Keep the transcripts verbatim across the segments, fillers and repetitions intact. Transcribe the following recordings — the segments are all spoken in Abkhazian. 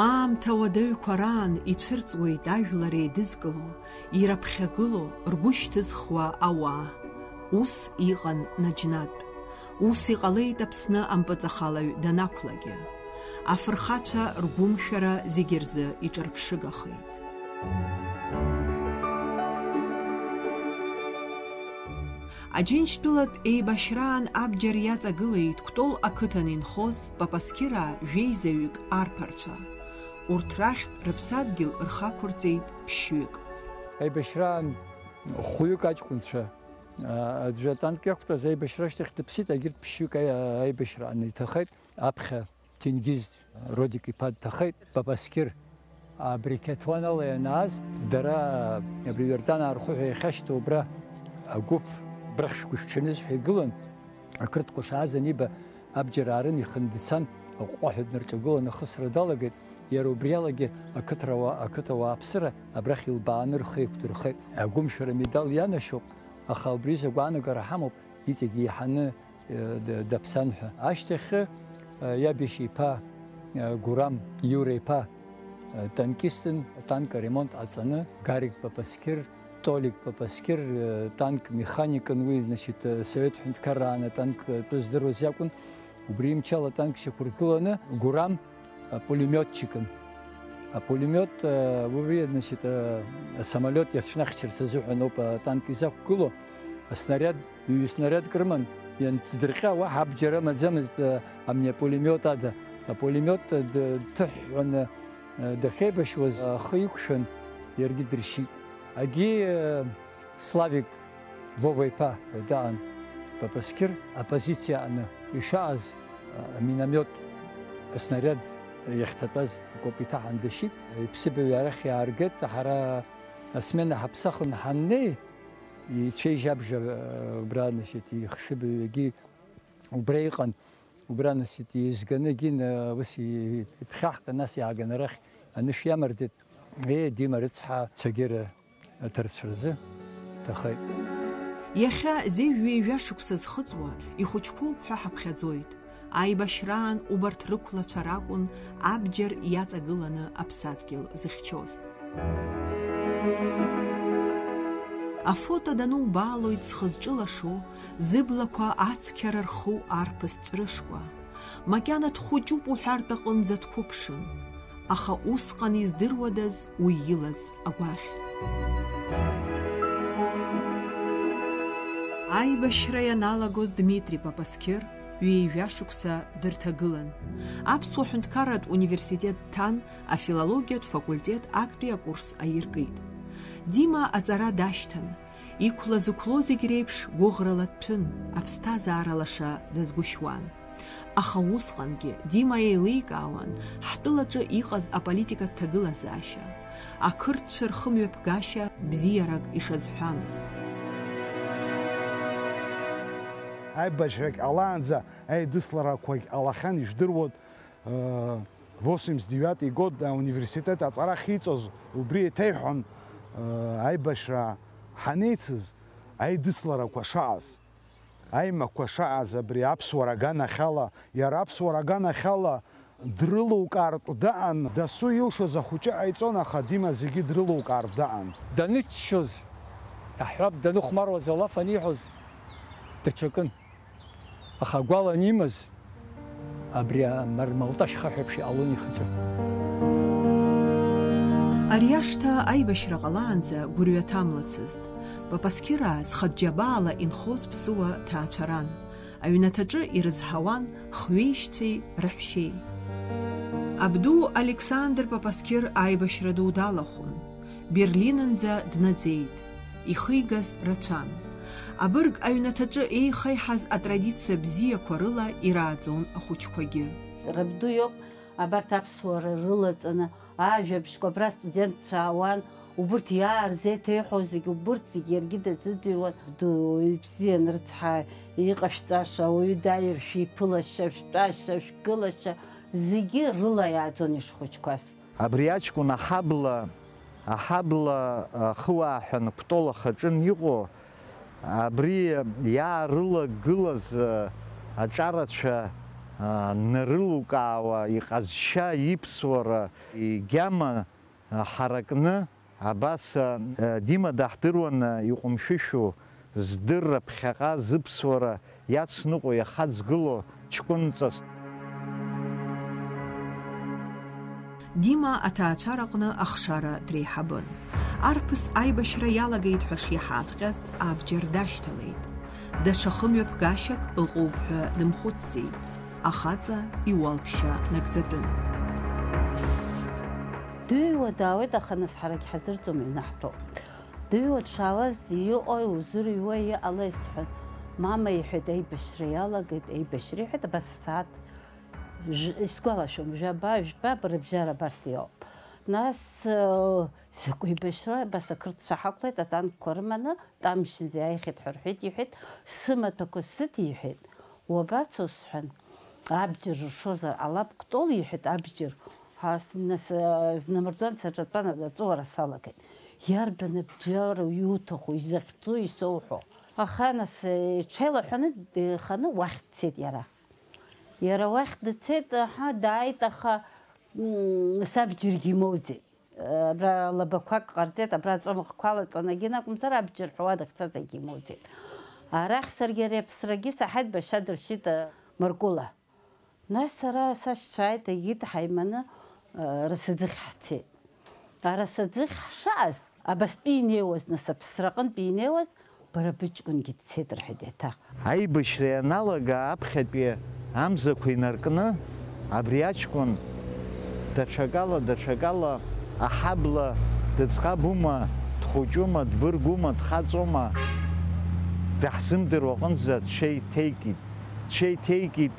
Аамҭа уадаҩқәа раан ицәырҵуеит ажәлар еидызкыло, ираԥхьагыло, ргәы шьҭызхуа ауаа. Ус иҟан наџьнатә. Ус иҟалеит Аԥсны ампыҵахалаҩ данақәлагьы. Афырхацәа ргәымшәара зегьы рзы иҿырԥшыгахеит. Аџьынџьтәылатә еибашьраан абџьар иаҵагылеит Кәтол ақыҭан инхоз Папасқьыраа жәеизаҩык арԥарцәа. Урҭ рахьтә рыԥсадгьыл рхы ақәырҵеит ԥшьҩык. Аибашьраан хәҩык аҷкәынцәа, а, аӡәы атанк иақәтәаз аибашьра ашьҭахь дыԥсит, егьырҭ ԥшьҩык аи-, аибашьраан иҭахеит. Аԥхьа Ҭенгиз Родик-иԥа дҭахеит, Папасқьыр. Абри Қьаҭуан ала ианааз, дара абри Иорданаа рхәы ҳәа иахьашьҭоу убра агәыԥ, брахьшәгәышәҽаныз ҳәа игылан, ақырҭқәа шааз аниба, абџьар аарын, ихын дцан, аҟәҟәаҳәа днарҿагылан ахысра далагеит, иара убри алагьы ақыҭрауаа, ақыҭауааԥсыра абрахь илбааны рхы еиқәдырхеит. Агәымшәара амедал ианашьоуп, аха убри изы агәаанагара ҳамоуп, иҵегь еиҳаны э, д-, даԥсан ҳәа. Ашьҭахьы, э, иаб иашьа иԥа, э, Гурам Иура иԥа, э, танкистын, атанк аремонт ҟаҵаны, Гарик Папасқьыр, Толик Папасқьыр, э, танк механикын уи, значит, э, Совет ҳәынҭқарраан атанк, э, тәы здыруаз иакәын, убри имчала атанк шьақәыргыланы, Гурам апулемиотчикын. Апулемиот, э, уи, значит, э, асамолиот иацәнахьчарц азыҳәан ауп атанк изақәгылоу. Аснариад, ҩ-снариадк рыман, ианҭдырҟьа, уаҳа абџьар амаӡамызт, э, амни апулемиот ада. Апулемиот, э, д-, дҭыҳәҳәаны, э, дахьеибашьуаз, э, ахы иқәшәан, иаргьы дыршьит. Агьи, э, Славик Вова-иԥа даан Папасқьыр апозициа аҟны ишааз, аминомиот аснариад иахьҭатәаз акоуп иҭаҳан дышьит. Иԥсыбаҩ арахь иааргеит, ҳара асмена ҳаԥсахын ҳаннеи, ицәеижь абжа убра, значит, ихшыбаҩ егьи убра иҟан. Убра, нас, ит-, изганы, егьи, ус и-, иԥхьаҳкын, нас иааган арахь анышә иамардеит. Е, Дима рыцҳа, цәагьара аҭарцәразы ҭахеит. Иахьа зежә ҩажәа шықәса зхыҵуа ихәыҷқәоуп ҳәа ҳаԥхьаӡоит. Аибашьраан убарҭ рықәлацәа ракәын абџьар иаҵагыланы аԥсадгьыл зыхьчоз. Афото данубаалоит зхы-зҿы лашо, зыблақәа ацқьара рху арԥыс ҵәрышкәа. Макьана дхәыҷуп уҳәартә аҟынӡа дқәыԥшын, аха усҟан издыруадаз уи илаз агәаӷь? Аибашьра ианалагоз Дмитри Папасқьыр ҩажәа шықәса дырҭагылан. Аԥсуа ҳәынҭқарратә университет дҭан, афилологиатә факультет актәи акурс аиркит. Дима аҵара дашьҭан. Иқәла зықәло зегь реиԥш гәыӷрала дҭәын, аԥсҭазаара лаша дазгәышьуан. Аха усҟангьы Дима еиликаауан ҳтәылаҿы иҟаз аполитикатә ҭагылазаашьа, ақырҭцәа рхымҩаԥгашьа бзиарак ишазҳәамыз. Аибашьрагь ҟалаанӡа аидысларақәагь ҟалахьан, ижәдыруан, э, восемьдесят девятый год, э, ауниверситет аҵара ахьиҵоз убри еиҭеиҳәон, э, аибашьра ҳанеицыз аидысларақәа шааз, аимакқәа шааз абри аԥсуара аганахьала, иара аԥсуара аганахьала дрылукаартә даан, дасу илшоз ахәыҷы ҟаиҵон, аха Дима зегьы дрылукаартә даан. Даныччоз, аҳәап даныхәмаруаз, алаф аниҳәоз, даҽакын. Аха агәала анимаз, абри амармалташь хаҳә еиԥш иҟалон ихаҿы. Ари ашҭа аибашьра ҟалаанӡа гәырҩа ҭамлацызт. Папасқьыраа зхатә џьабаала инхоз ԥсыуа ҭаацәаран. Аҩнаҭаҿы ирызҳауан хҩеишьцәеи раҳәшьеи. Абду Александр Папасқьыр аибашьра ду далахәын. Берлинынӡа днаӡеит, ихигаз рацәан. Абырг аҩнаҭаҿы еихеиҳаз атрадициа бзиақәа рыла ирааӡон ахәыҷқәагьы. Рабду иоуп абарҭ аԥсуара рылаҵаны ажәабжьқәа абра астудентцәа аауан, убырҭ иаарзеиҭеиҳәо зегьы, убырҭ зегьы иаргьы дазыӡырҩуан. Дуаҩ бзиан, рыцҳа, иҟашәҵаша, ауаҩы дааиршәа иԥылаша, шәтәаша, шәгылаша, зегьы рыла иааӡон ишхәыҷқәаз. Абри аҷкәын аҳабла, аҳабла, ахы уааҳәа Кәтол ахаҿын иҟоу, абри иаарылагылаз аҿарацәа нарылукаауа, иҟазшьа, иԥсуара, игьама ҳаракны, абас, Дима даҳдыруан иҟәымшәышәу, здырра ԥхьаҟа, зыԥсуара иацныҟәо, иахаҵгыло ҷкәынҵас. Дима аҭаацәараҟны ахшара дреиҳабын. Арԥыс аибашьра иалагеит ҳәа шиҳәаҵәҟьаз абџьар дашьҭалеит. Даҽа хымҩаԥгашьак ыҟоуп ҳәа дымхәыцӡеит, ахаҵа иуалԥшьа нагӡатәын. Дыҩуа даауеит, аха нас ҳарагь ҳаздырӡом иҩны ҳтәоуп. Дыҩуа дшаауаз иҟои узырҩуа иҟалеи сҳәан, мама иҳәеит, аибашьра иалагеит, аибашьра иҳәеит, абас асааҭ Исгәалашәом, жәаба, жәба рыбжьара абарҭ иоуп. Нас закә еибашьра, абас ақырҭцәа ҳақәлеит, атанкқәа рыманы, Тамшьынӡа иааихьеит ҳәа рҳәеит, иҳәеит, сымаҭәақәа сыдиҳәеит, уабацо сҳәан, абџьар ршозар ҟалап, Кәтол иҳәеит, абџьар, нас знамырдуан саҿатәан, аҵәуара салагеит. Иарбан абџьару иуҭаху, изахьӡу исоуҳәо? Аха нас иҽеилаҳәаны диханы уахь дцеит иара. Иара уахь дцеит, аҳа, дааит, аха саб џьаргьы имоуӡеит. Абра лабақәак ҟарҵеит, абра аҵәымӷқәа лаҵанагьы акәымзар, абџьар ҳәа уа дахьцаз акгьы имоуӡеит. Арахь саргьы ари аԥсрагьы саҳаит, башьа дыршьит Маркула. Нас сара сашьцәа ааит, егьит ҳаиманы Расаӡыхь ҳцеит. Арасаӡыхь ҳшааз, абастәи инеиуаз, нас аԥсраҟынтәи инеиуаз, бара быҷкәынгьы дцеит рҳәеит еиҭах. Аибашьра ианалага аԥхьатәи амзақәа инаркны, абри аҷкәын даҽакала, даҽакала аҳабла дыӡӷабума, дхәыҷума, дбыргума, дхаҵоума, даҳзымдыруа аҟынӡа дшеиҭеикит, дшеиҭеикит.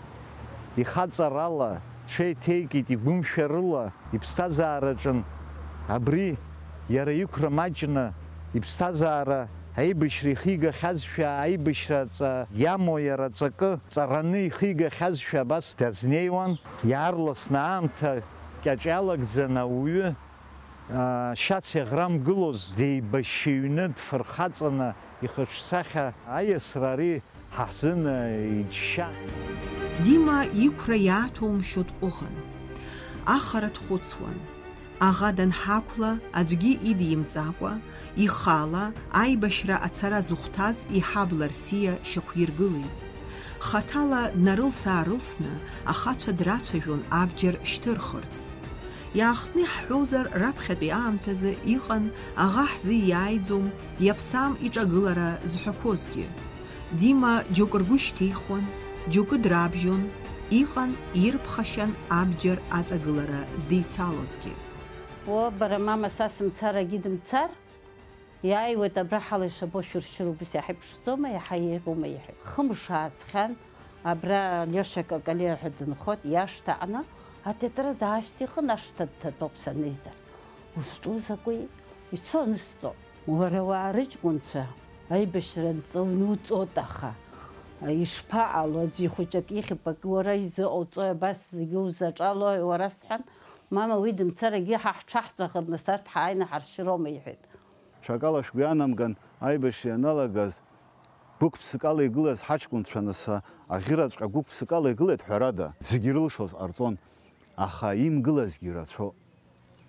Ихаҵарала, дшеиҭеикит игәымшәарыла, иԥсҭазаараҿын абри иара иқәра маҷны, иԥсҭазаара аибашьра ихигахьазшәа, аибашьра ҵа иамоу иара ҵакы ҵараны ихигахьазшәа абас дазнеиуан, иаарласны аамҭа кьаҿ иалагӡаны ауаҩы шьац иаӷрамгылоз, деибашьҩны, дфырхаҵаны, ихаҿсахьа аиасра ари ҳа ҳзын иџьшьа. Дима иқәра иааҭоумшьо дҟәыӷан. Ахара дхәыцуан. Аӷа данҳақәла, аӡәгьы идимҵакәа, ихала аибашьра ацара зыхәҭаз иҳабла Арсиа шьақәиргылеит. Хаҭала днарылс-аарылсны ахацәа драцәажәон абџьар шьҭырхырц. Иаахтны иаҳҳәозар, раԥхьатәи аамҭазы иҟан аӷа ҳзы иааиӡом, иаԥсам иҿагылара зҳәақәозгьы. Дима џьоукы ргәы шьҭихуан, џьоукы драбжьон, иҟан ирԥхашьан абџьар аҵагылара здицалозгьы. О, бара, мама, са сымцарагьы дымцар, иааиуеит абра ҳала ишабо шәыршьыроуп, ус иаҳа иԥшӡома, иаҳа еиӷьума, иҳәеит. Хымш ааҵхьан, абра Лиоша Какалиа ҳәа дынхоит, иашҭа аҟны, атетра даашьҭихын, ашҭа дҭатәоуп санеизар. Узҿу закәи? Ицо анысҵо. Уара уаа рыҷкәынцәа аибашьра нҵо-, нуҵоит аха, ишԥаҟало, аӡәы ихәыҷык ихьып ак уара изыҟауҵои, абас зегьы узаҿалои уара, сҳәан, мама, уи дымцарагьы ҳа ҳҽаҳҵәахыр, нас арҭ ҳааины ҳаршьроума, иҳәеит. Ҽакала шәгәы иаанамган, аибашьра ианалагаз, гәык-ԥсыкала игылаз ҳаҷкәынцәа, нас аӷьыраҵәҟьа гәык-ԥсыкала игылеит, ҳәарада, зегьы ирылшоз ҟарҵон, аха имгылазгьы ирацәоуп.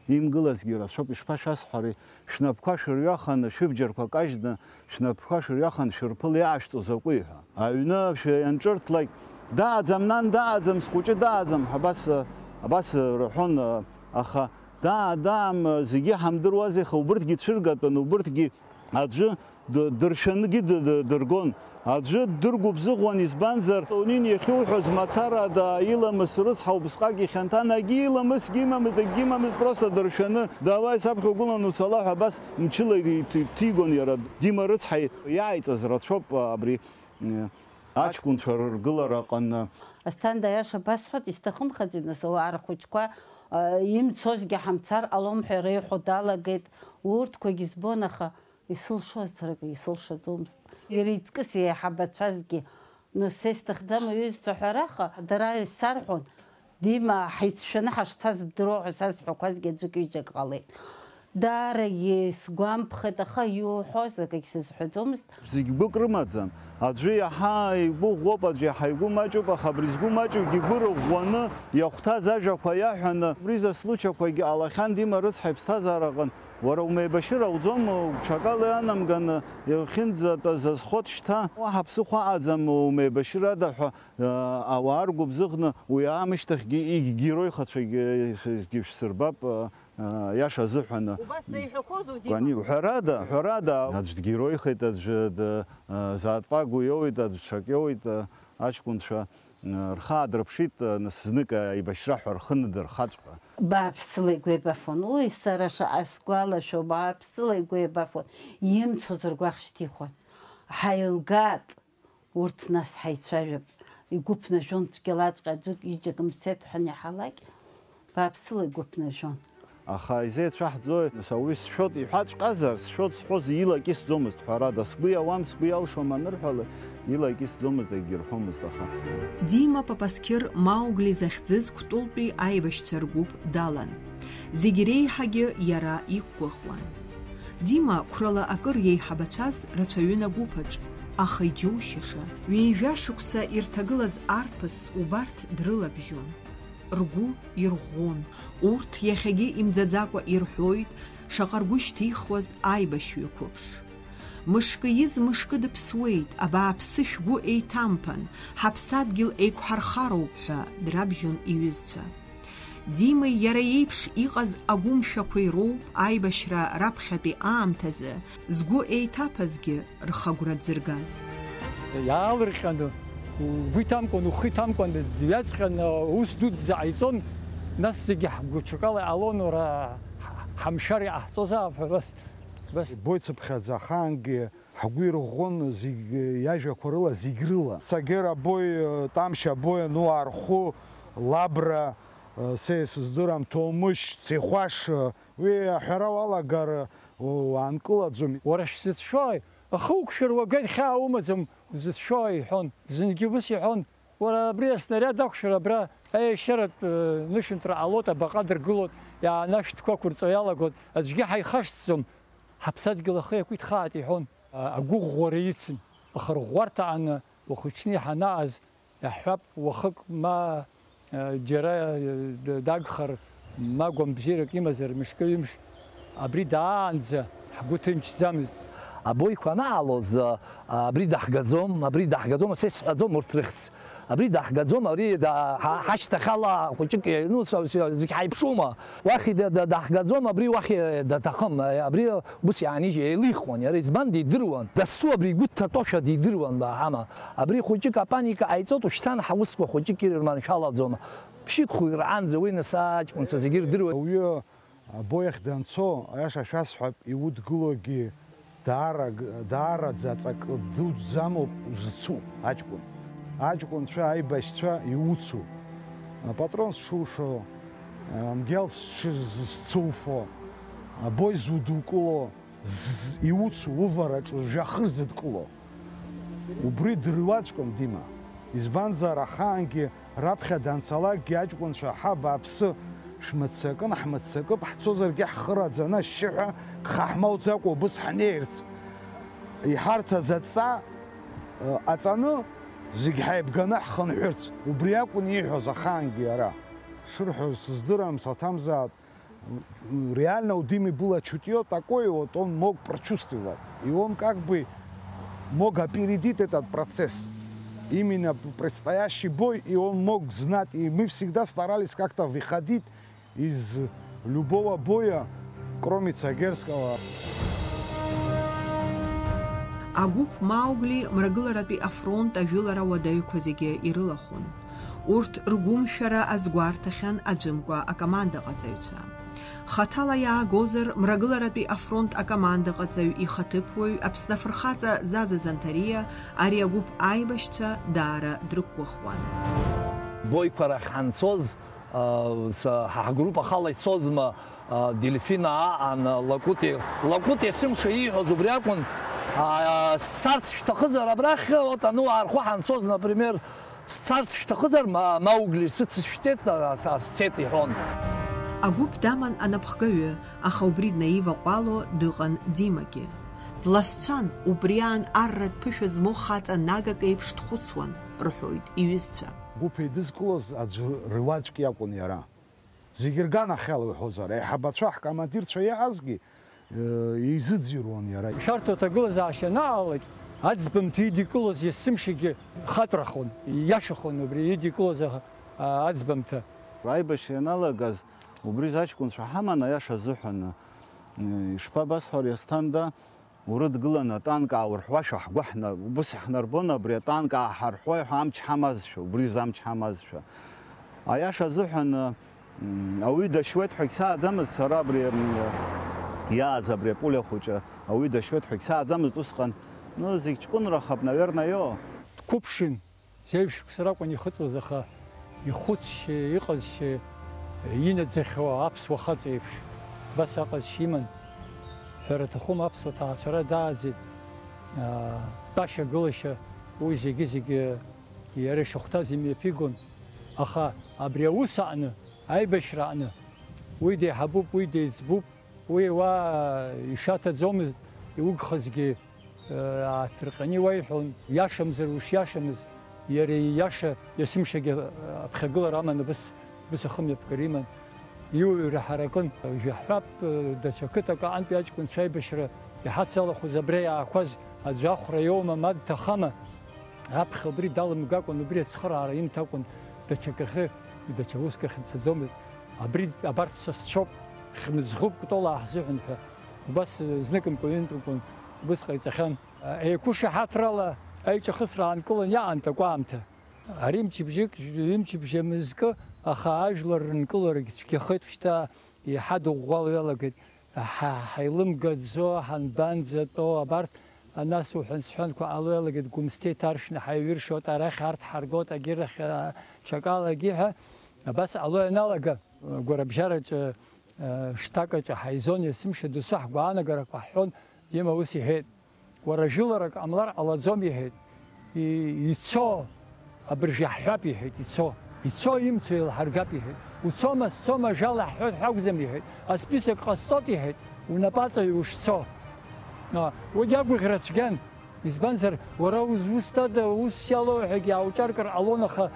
Имгылазгьы рацәоуп, ишԥашәасҳәари, шәнапқәа шәырҩаханы, шәыбџьарқәа кажьны, шәнапқәа шәырҩаханы шәырԥыл иаашәҵо закәи ҳәа. Аҩны шәанҿырҭлак, дааӡам, нан, дааӡам, схәыҷы дааӡам ҳәа абас, абас рҳәон, аха даа, даам, зегьы ҳамдыруази, аха убырҭгьы цәыргатәын, убырҭгьы аӡәы д-, дыршәаныгьы д-, д-, дыргон. Аӡәы ддыргәыбзыӷуан, избанзар, Тонин иахьуҳәоз мацарада иламыс рыцҳа убысҟак ихьанҭан, акгьы иламысгьы имамызт, акгьы имамызт, просто дыршәаны, давай, саԥхьа угылан уцала ҳәа абас мчыла иҭ-, иҭигон иара. Дима рыцҳа иааиҵаз рацәоуп абри, э, аҷкәынцәа рыргылара аҟны. Асҭанда, аиаша басҳәоит, исҭахымхаӡеит, нас, ауаа рхәыҷқәа, э, имцозгьы ҳамцар ҟалом ҳәа иреиҳәо далагеит. Урҭқәагьы збон, аха Исылшоз сара акы исылшаӡомызт. Иара иҵкыс еиҳабацәазгьы, нас, са исҭахӡам аҩызцәа ҳәа раха, дара исарҳәон, Дима, ҳаицәшәаны ҳашцаз бдыруоу ҳәа сазҳәақәазгьы аӡәык-ҩыџьак ҟалеит. Даарагьы сгәамԥхеит, аха иуҳәоз акгьы сызҳәаӡомызт. Зегь гәык рымаӡам. Аӡәы иаҳа игәы ӷәӷәоуп, аӡәы иаҳа игәы маҷуп, аха абри згәы маҷугьы игәы рыӷәӷәаны иахәҭаз ажәақәа иаҳәаны, убри изы случаиқәагьы ҟалахьан, Дима рыцҳа, иԥсҭазаараҟны уара умеибашьыр ауӡом, угәҽакала ианамганы иахьынӡатәаз азхоит шьҭа. Уаҳа ԥсыхәа аҟаӡам умеибашьыр ада ҳәа, ауаа ргәыбзыӷны уи аамышьҭахьгьы егьгероихацәагьы шәсырбап. Иаша азыҳәаны. Убас зеиҳәақәозу, Дима? Ҳәарада, ҳәарада, аӡә дгероихеит, аӡә заатәфагу иоуеит, аӡә ҽак иоуеит, аҷкәынцәа рхы аадырԥшит, нас знык аибашьра ҳәа рхы ныдырхаҵәҟьа. Бааԥсыла игәеибафон, уи сара шаҟа сгәалашәо, бааԥсыла игәеибафон, имцоз ргәаӷ шьҭихуан. Ҳаилгааит! Урҭ нас ҳаицәажәап, игәы ԥнажәон, цәгьалаҵәҟьа аӡәык ҩыџьак мцеит ҳәа аниаҳалак, бааԥсыла игәы ԥнажәон. Аха изеицәаҳҵои, нас, ауаҩы сшәоит иҳәаҵәҟьазар, сшәоит, сҳәоз ила акьысӡомызт, ҳәарада, сгәы иауам, сгәы иалшом анырҳәала, ила акьысӡомызт, акгьы рҳәомызт, аха. Дима Папасқьыр Маугли захьӡыз Кәтәылтәи аибашьцәа ргәыԥ далан. Зегь реиҳагьы иара иқәгәыӷуан. Дима қәрала акыр иеиҳабацәаз рацәаҩын агәыԥаҿ, аха иџьоушьаша, ҩажәа шықәса ирҭагылаз арԥыс убарҭ дрылабжьон. Ргәы ирӷәӷәон. Урҭ иахьагьы имӡаӡакәа ирҳәоит, шаҟа ргәы шьҭихуаз аибашьҩы қәыԥш. Мышкы из мышкы дыԥсуеит, абааԥсы шәгәы еиҭамԥан, ҳаԥсадгьыл еиқәҳархароуп ҳәа драбжьон иҩызцәа. Димеи иара иеиԥш иҟаз агәымшәақәеи роуп аибашьра раԥхьатәи аамҭазы згәы еиҭаԥазгьы рхы агәра дзыргаз. Иаалырҟьаны, угәы иҭамкәан, ухы иҭамкәан дҩаҵҟьаны аус дуӡӡа ҟаиҵон, нас зегьы ҳгәыҽакала иҟалон, уара, ҳамшәар иҟаҳҵозаап ҳәа, бас, бас. Боицыԥхьаӡа ахаангьы Ҳгәы ирӷәӷәон зегь иажәақәа рыла, зегь рыла. Цагер абои, Тамшь абои, Ануаа рхәы, Лабра, сеи сыздырам, Ҭоумышь, Цеихәаш, уи аҳәара уалагар уаанкылаӡом. Уара шәзыцәшәои? Ахы уқәшәар уагеит, хьаа умаӡам, узыцәшәои? Иҳәон. Зынгьы ус иҳәон. Уара абри аснариад ақәшәар абра аешьаратә нышәынҭра ҟалоит, абаҟа дыргылоит, иаанашә шәҭқәа ақәырҵо иалагоит, аӡәгьы ҳаихашҭӡом, ҳаԥсадгьыл ахы иақәиҭхааит иҳәон. Агәыӷәӷәара ицын, ахырӷәӷәарҭа ааны уахыҽни ҳанааз, иаҳҳәап, уахык ма џьара дагхар, ма гәамбзиарак имазар, мышкы-ҩымш, абри даанӡа ҳгәы ҭынчӡамызт. Абоиқәа анаалоз, абри даҳгаӡом, абри даҳгаӡом, са исҳәаӡом урҭ рыхьӡ. Абри даҳгаӡом, абри ҳашьҭахьала хәыҷык, ну, зегь ҳаиԥшума? Уахь даҳгаӡом, абри уахь даҭахым, абри ус иаанижьит, еилихуан иара, избан, дидыруан, дасу абри игәы дҭатәошәа дидыруан, баҳама. Абри хәыҷык апаника ҟаиҵоит, ушьҭан ҳусқәа хәыҷык ирманшәалаӡом. Ԥшьықәхҩраанӡа уи нас аҷкәынцәа зегьы ирдыруеит. Ауаҩы абоиахь данцо, аиаша шәасҳәап, иудгылогьы даара, даараӡа ҵакы дуӡӡамоуп узцу аҷкәын. Аҷкәынцәа, аибашьцәа иуцу. Апатрон зҽушо, амгьал зҽы-, зцуфо, абои зудукыло, з-, иуцу увараҿы жәахыр зыдкыло. Убри дыруаӡәкын Дима. Избанзар, ахаангьы раԥхьа данцалакгьы аҷкәынцәа, ҳа, бааԥсы, шәмыццакын, ҳмыццакып, ҳцозаргьы ҳхы раӡаны ашьшьыҳәа гха ҳмоуӡакәа убыс ҳнеирц, иҳарҭаз адҵа, ы, ҟаҵаны, зегь ҳаибганы ҳхынҳәырц, убри акәын ииҳәоз ахаангьы иара. Шырҳәоз сыздырам, саҭамзаап. Реально у Димы было чутьё такое, вот он мог прочувствовать. И он как бы мог опередить этот процесс. Именно предстоящий бой, и он мог знать. И мы всегда старались как-то выходить из любого боя, кроме Цагерского. Агәыԥ Маугли Мрагыларатәи афронт ажәылара уадаҩқәа зегьы ирылахәын. Урҭ ргәымшәара азгәарҭахьан аӡәымкәа акомандаҟаҵаҩцәа. Хаҭала иаагозар, Мрагыларатәи афронт акомандаҟаҵаҩ ихаҭыԥуаҩ, Аԥсны афырхаҵа Заза Занҭариа ари агәыԥ аибашьцәа даара дрықәгәыӷуан. Бойқәа рахь ҳанцоз, а, с-, ҳа ҳгрупп ахала ицозма, а, Дельфина аан, Лакути, Лакути есымша ииҳәоз убри акәын, а, сцарц шәҭахызар абрахь, вот, ану аархәы ҳанцоз, например, Сцарц шәҭахызар, ма-, Маугли сыцышәҵеит, а, а, сцеит, иҳәон. Агәыԥ даман анапхгаҩы, аха убри днаиваҟәало дыҟан Димагьы. Дласцәан, убри аан арратә ԥышәа змоу хаҵа нагак еиԥш дхәыцуан, рҳәоит иҩызцәа. Гәыԥ еидызкылоз аӡә руаӡәк иакәын иара. Зегьы рганахьала уҳәозар, аиҳабацәа ҳкомандирцәа иаазгьы, э, еизыӡырҩуан иара. Ишәарҭоу аҭагылазаашьа анаалалак, аӡбамҭа идикылоз есымшагьы хатәрахон, иашахон убри идикылоз, а, аӡбамҭа. Аибашьра ианалагаз, убри аҷкәынцәа ҳаман, аиаша азыҳәан, э, ишԥабасҳәари, Асҭанда, урыдгыланы атанк ааурҳәуашәа ҳгәы ҳна-, убыс иаҳнарбон, абри атанк ааҳарҳәуа ҳәа амч ҳамазшәа, убри азы амч ҳамазшәа. Аиаша азыҳәан, э, М, ауаҩы дашьуеит ҳәа егьсааӡамызт сара абри, м, иааз абри апулиа хәыҷы, ауаҩы дашьуеит ҳәа егьсааӡамызт усҟан. Ну, зегь ҷкәынрахап, наверное, ио. Дқәыԥшын, зеижә шықәса ракәын ихыҵуаз, аха ихәыцшьа, иҟазшьа, инаӡахьоу аԥсуа хаҵа еиԥш. Убас аҟазшьа иман. Ҳәара аҭахума, аԥсуа ҭаацәара дааӡеит. Аа, тәашьа-гылашьа, уи зегьы-зегьы иара ишахәҭаз имҩаԥигон. Аха абри аус аҟны, аибашьра аҟны, уи деиҳабуп, уи деиҵбуп, уи уа ишаҭаӡомызт, иугхазгьы, э, ааҭырҟьаны иуаиҳәон, иашамзар ушиашамыз, иара ииаша есымшагьы, э, аԥхьагылара аман, абыс, абыс ахымҩаԥгара иман. Иуаҩра ҳаракын, жәаҳәап, э, даҽа қыҭак аҟантәи аҷкәынцәа аибашьра иҳацалахәыз абра иаақәаз аӡә ахәра иоума, ма дҭахама? Аԥхьа убри далымгакәан, убри ацхыраара имҭакәан, даҽакахьы, даҽа уск ахь дцаӡомызт. Абри, абарҭ са сцәоуп, хьмыӡӷуп Кәтолаа ҳзыҳәан ҳәа, убас, э, зныкымкәа, ҩынтәымкәан убыс ҟаиҵахьан. Еиқәышаҳаҭрала аиҿахысра аанкылан иаанҭақәа аамҭа. Ари мчыбжьык, ҩымчыбжьа мызкы, аха ажәлар рынкыларагь цәгьахеит, шьҭа иҳадыӷәӷәало иалагеит. Ҳа-, ҳаилымгаӡо, ҳанбанӡатәоу, абарҭ, нас уҳәан-сҳәанқәа ҟало иалагеит, Гәымсҭа иҭаршәны ҳаиҩыршоит, арахь арҭ ҳаргоит, агьырахь, а, ҽакалагьы ҳәа, абас ҟало ианалага, гәарабжьараҿы, а, шҭакаҿы ҳаизон, есымша досу ҳгәаанагарақәа ҳҳәон, Дима ус иҳәеит. Уара жәыларак ҟамлар ҟалаӡом, иҳәеит. И-, ицо, абыржә иаҳҳәап, иҳәеит, ицо. Ицо, имцо еилҳаргап, иҳәеит. Уцома, сцома, жәала ҳҳәоит ҳәа акәӡам, иҳәеит. Асписок ҟасҵот, иҳәеит, унапаҵаҩ ушцо. А, уигь агәыӷьра цәгьан. Избанзар, уара узусҭада, ус иалоу ҳәагьы аауҿаркыр ҟалон, аха,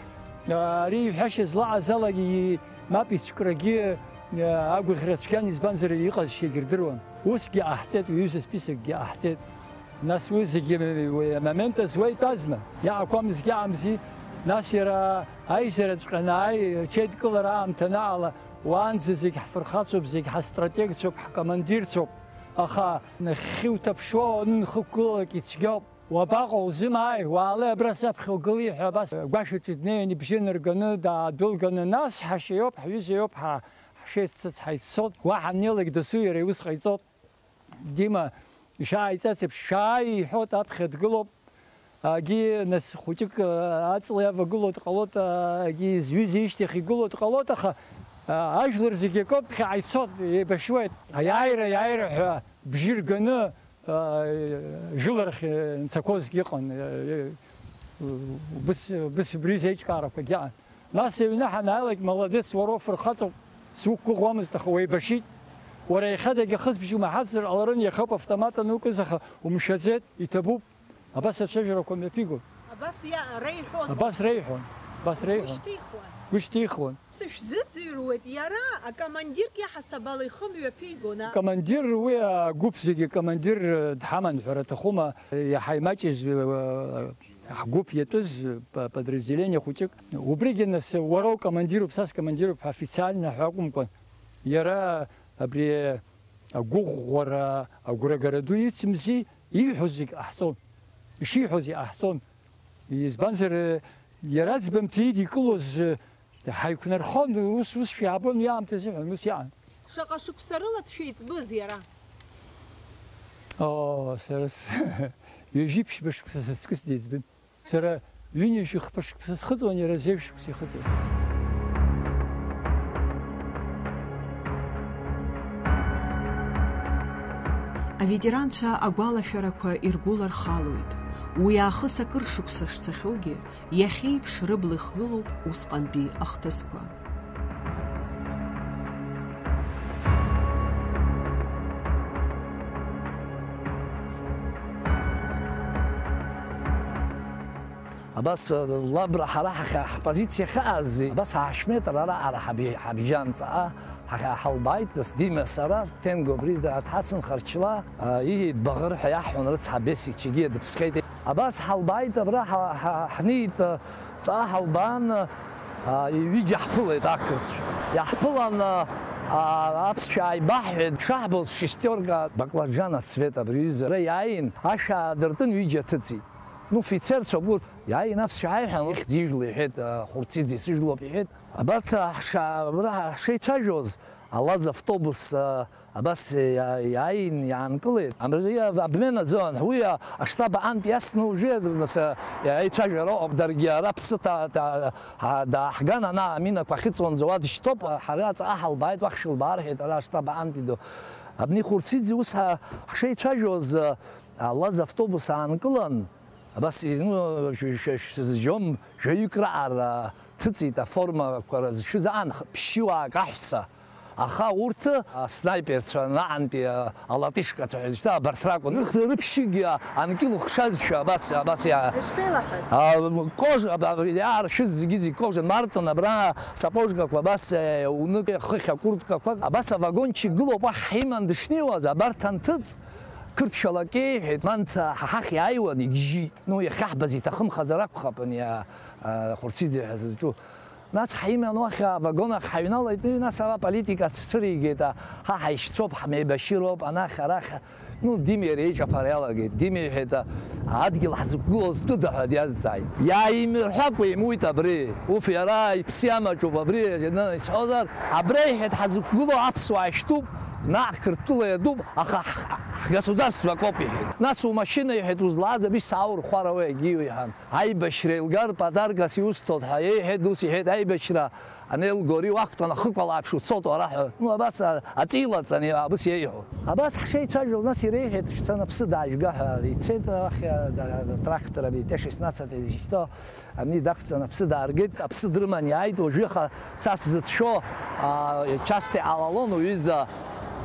а, ари иҳәашьа злаҟаз алагьы и-, мап ицәкрагьы, а, агәыӷьра цәгьан, избанзар, иҟазшьагьы рдыруан. Усгьы ҟаҳҵеит, уҩыза списокгьы ҟаҳҵеит. Нас уи зегьы уи амомент азы уа итәазма? Иаақәамызгьы аамзи. Нас иара аизараҵәҟьа анааи, ачеидкылара аамҭа анаала, уаанӡа зегь ҳфырхацәоуп, зегь ҳастратегцәоуп, ҳкомандирцәоуп. Аха нахьхьи уҭаԥшуа уанынхықәгылалак ицәгьоуп. Уабаҟоу, узымааи? Уаалеи абра саԥхьа угыли ҳәа абас агәашәаҿы днеин ибжьы нырганы даадәылганы, нас ҳашьа иоуп, ҳҩыза иоуп, ҳа-, ҳшеиццац ҳаиццот, уа ҳаннеилак досу иара иус ҟаиҵот. Дима ишааиҵац еиԥш, шәааи, иҳәот, аԥхьа дгылоуп. Агьи нас хәыҷык, а, аҵла иавагыло дҟалот, а, агьи зҩыза ишьҭахь игыло дҟалот, аха, а, ажәлар зегьы акоуп, ԥхьаҟа ицот, еибашьуеит. Аиааира, аиааира ҳәа бжьы рганы, а, жәыларахь, а, нцақәозгьы ыҟан, а, а, убыс, убыс убри зеиҿкаарақәагьы ыҟан. Нас аҩны ҳанааилак, молодец, уара уфырхаҵоуп, суқәгәыӷуамызт, аха уеибашьит. Уара иахьадагьы ахысбжь умаҳацзар ҟаларын, иахьоуп автомат анукыз, аха умшәаӡеит, иҭабуп. Абас ацәажәарақәа мҩаԥигон. Абас иа-, реиҳәозар? Абас реиҳәон, абас реиҳәон. Гәышьҭихуан? Гәышьҭихуан. Сышәзыӡырҩуеит, иара акомандирк иаҳасаб ала ихы мҩаԥигон, а? Командир, уи агәыԥ зегьы командир дҳаман ҳәара аҭахума, иаҳа имаҷыз, ҳгәыԥ иатәыз, па-, подразделение хәыҷык. Убригьы нас уара укомандируп, са скомандируп ҳәа официально ҳәа акәымкәан, иара абри агәыӷәӷәара, агәрагара ду ицымзи, ииҳәоз зегь ҟаҳҵон. Ишиҳәоз иҟаҳҵон. Избанзар, иара аӡбамҭа идикылоз, ҳаиқәнархон, ус, ус шәаабон, уи аамҭазы ҳәа, ус иҟан. Шаҟа шықәса рыла дшәеиҵбыз иара? Оо, сара с-, ҩажәи ԥшьба шықәса сыцкыс деиҵбын. Сара ҩынҩажәи хԥа шықәса схыҵуан, иара зеижә шықәса ихыҵуан. Аветеранцәа агәалашәарақәа иргәылархалоит. Уи аахыс акыр шықәса шцахьоугьы, иахьеиԥш рыбла ихгылоуп усҟантәи ахҭысқәа. Абас, лабра ҳара ҳахьа-, ҳпозициа ахьааз, абас ҳашә метр ара, ара ҳаби-, ҳабжьан ҵаҟа, ҳахьа-, ҳалбааит, нас Дима сара, Ҭенго абри даҭҳацын Харчла, а, ииит Баӷыр ҳәа иаҳҳәон, рыцҳа Бесик Чигиа дыԥсхьеит. Абас ҳалбааит, абра ҳа-, ҳа-, ҳниит, а, ҵаҟа ҳалбаан, а, ҩыџьа ҳԥылеит ақырҭцәа. Иаҳԥылан, а, а, аԥсшәа ааибаҳҳәеит, шаҳбоз шестерка баклажан ацвет абри аҩыза ара иааин, ашә аадыртын, ҩыџьа ҭыҵит. Ну, фицерцәоуп урҭ. Иааин аԥсшәа ааиҳәан, ихьӡ ижәла иҳәеит, а, Хурциӡе сыжәлоуп иҳәеит. Абарҭ ҳша-, абра ҳшеицәажәоз, алаз автобус, а, абас иа-, иааин иаанкылеит. Абри обмен азыҳәан, уи, а, аштаб аҟынтә иасны уже, нас, а, еицәажәара ыҟоуп, даргьы ара ԥсы ҭа-, ҭа-, ҳа-, дааҳган, ана аминақәа ахьыҵуанӡа уа дышьҭоуп, ҳара ҵаҟа ҳалбааит, уахь шәылбаа рҳәеит, ара аштаб аҟынтәи ду. Абни Хурциӡе ус ҳа-, ҳшеицәажәоз, а, алаз автобус аанкылан, Абас, ну, шәа-, шәа-, шәзыжьом, жәаҩык раҟара ҭыҵит аформақәа рызшәыз аан х-, ԥшьҩык аҳәса. Аха урҭ, а, снайперцәа, наҟантәи, а, алатышкацәа ҳәа зышьҭоу абарҭ ракәын. Рых-, рыԥшьҩыкгьы анкыл хшазшәа, абас, абас иа-, Ишԥеилаҳәаз? А, кожа, аб-, аб-, иааршәыз зегьы-зегь кожа, Мартон абра сапожкақәа абас, е, унык хыхь акурткақәак, абас авагончик гылоуп, уахь ҳиман дышнеиуаз, абарҭ анҭыҵ, Қырҭшәалак иеиҳәеит, Манҭа ҳа ҳахь иааиуан, игьежьит. Ну, иахьаҳбаз иҭахымхазар акәхап, ани, а, а, Хурциӡе ҳәа зызҿу. Нас ҳиман уахь авагон ахь ҳаҩналеит, нас ара аполитика цәыригеит, а, ҳа ҳаишьцәоуп, ҳмеибашьыроуп, анахь, арахь. Ну, Димеи иареи иҿаԥара иалагеит. Диме иҳәеит, а, адгьыл ҳзықәгылоу зтәыда ҳәа диазҵааит. Иааимырҳәакәа имуит абри. Уф, иара иԥсы иамаҿуп абри, ана исҳәозар, абра иҳәеит ҳазықәгылоу аԥсуаа ишәтәуп, наҟ Қырҭтәыла иатәуп, аха ҳ-, ҳгосударство акоуп иҳәеит. Нас умашьына иҳәеит узлааз абри сааурхәар ауеит, егьиу иҳәан. Аибашьра еилгар подаркас иусҭоит ҳәа иеиҳәеит, ус иҳәеит, аибашьра анеилго ари уақәтәан ахықәала аԥш уцоит уара ҳәа. Ну, абас а-, аҵәы илаҵан, абас иеиҳәо. Абас ҳшеицәажәоз, нас иреиҳәеит, шәцаны аԥсы даажәга ҳәа ицеит, ахь, а, да-, да-, трактор абри Т шестнадцать изышьҭоу, ани дақәҵаны аԥсы дааргеит, аԥсы дрыман иааит, уажәы иаха са сзыцәшәо, а, часть иҟалалон уҩыза,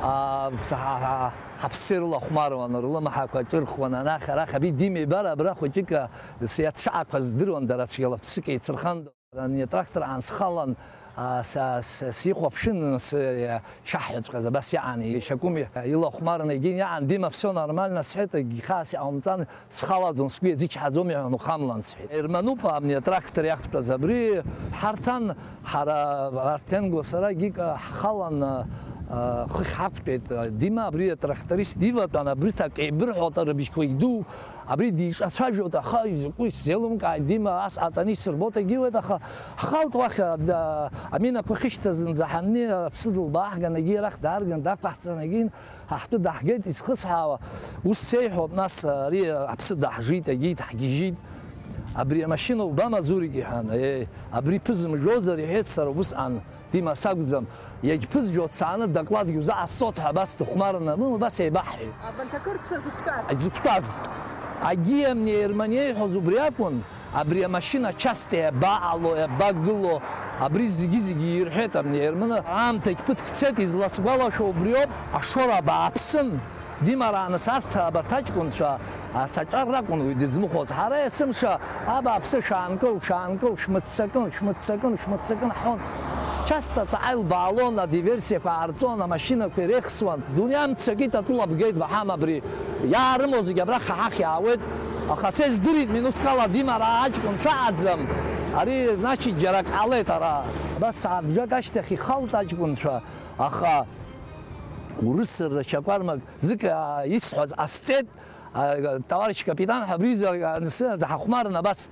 а, ҳа-, ҳа-, ҳаԥсы ирылахәмаруан, рлымҳақәа ҿырхуан, анахь, арахь, аби Дима ибар, абра хәыҷык, а, иацәаақәаз здыруан, дара цәгьала ԥсык еицырхан. Ани атрактор аан схалан, а, са, са, сихәаԥшын, нас, а, ишаҳҳәаҵәҟьаз абас иаан, ишакәым илахәмарны егьин иаан, Дима, всё нормально, сҳәеит, егьи хаас иҟаумҵан, схалаӡом, сгәы иазычҳаӡом, иҳәан, ухамлан, сҳәеит. Ермануп амни атрактор иақәтәаз абри, ҳарҭан, ҳара, Артенго сара, Гика, ҳхалан, а, хыхь ҳақәтәеит, а, Дима, абри атракторист диватәан, абри ҭак еибырҳәоит, рыбжьқәа ду, Абри дишацәажәоит, аха изакәу исзеилымкааит, Дима, ас ҟаҵаны исырбоит, егьиуеит, аха ҳхалт уахь, а, аминақәа ахьышьҭаз зынӡа ҳанни, аԥсы дылбааҳган, егьи арахь даарган, дақәаҳҵан, егьин ҳаҳтәы даҳгеит, изхысҳәаауа, ус сеиҳәоит, нас, ари аԥсы даҳжит, егьит ҳгьежьит. Абри амашьына убама, Зурик, иҳәан, е, абри ԥызымжәозар, иҳәеит сара убысҟан. Дима, сакәӡам, иагьԥызжәо дцааны докладгьы узаҟасҵоит ҳәа абас дыхәмарны, ну, убас еибаҳҳәеит. Абанҭ ақырҭцәа зықәтәаз? Зықәтәаз. Агиа амни аермани иеиҳәоз убри акәын, абри амашьына части абаҟало, абагыло, абри зегьы-зегьы ирҳәеит амни аерманы. Аамҭагь ԥыҭк цеит, изласгәалашәо убриоуп, ашора бааԥсын. Димарааны сарҭ абарҭ аҷкәынцәа, арҭ аҿар ракәын уи дызмыхәоз. Ҳара есымша, абааԥсы, шәаанкыл, шәаанкыл, шәмыццакын, шәмыццакын, шәмыццакын ҳҳәон. Часто ҵаҟа илбаалон, адиверсиақәа ҟарҵон, амашьынақәа иреихсуан. Дунеи амццакит, атәыла бгеит, баҳам абри. Иаарымоу зегьы абрахь ҳахь иаауеит. Аха са издырит минуҭк ала Димара аҷкәын шәаҟаӡам. Ари, значит, џьарак ҟалеит ара. Абас сааҭ бжак ашьҭахь ихалт аҷкәынцәа, аха урысырра шьакәармак Зык, а, исҳәаз ҟасҵеит, а, товарищ капитан, ҳәа абри изы, а, даҳахәмарын абас.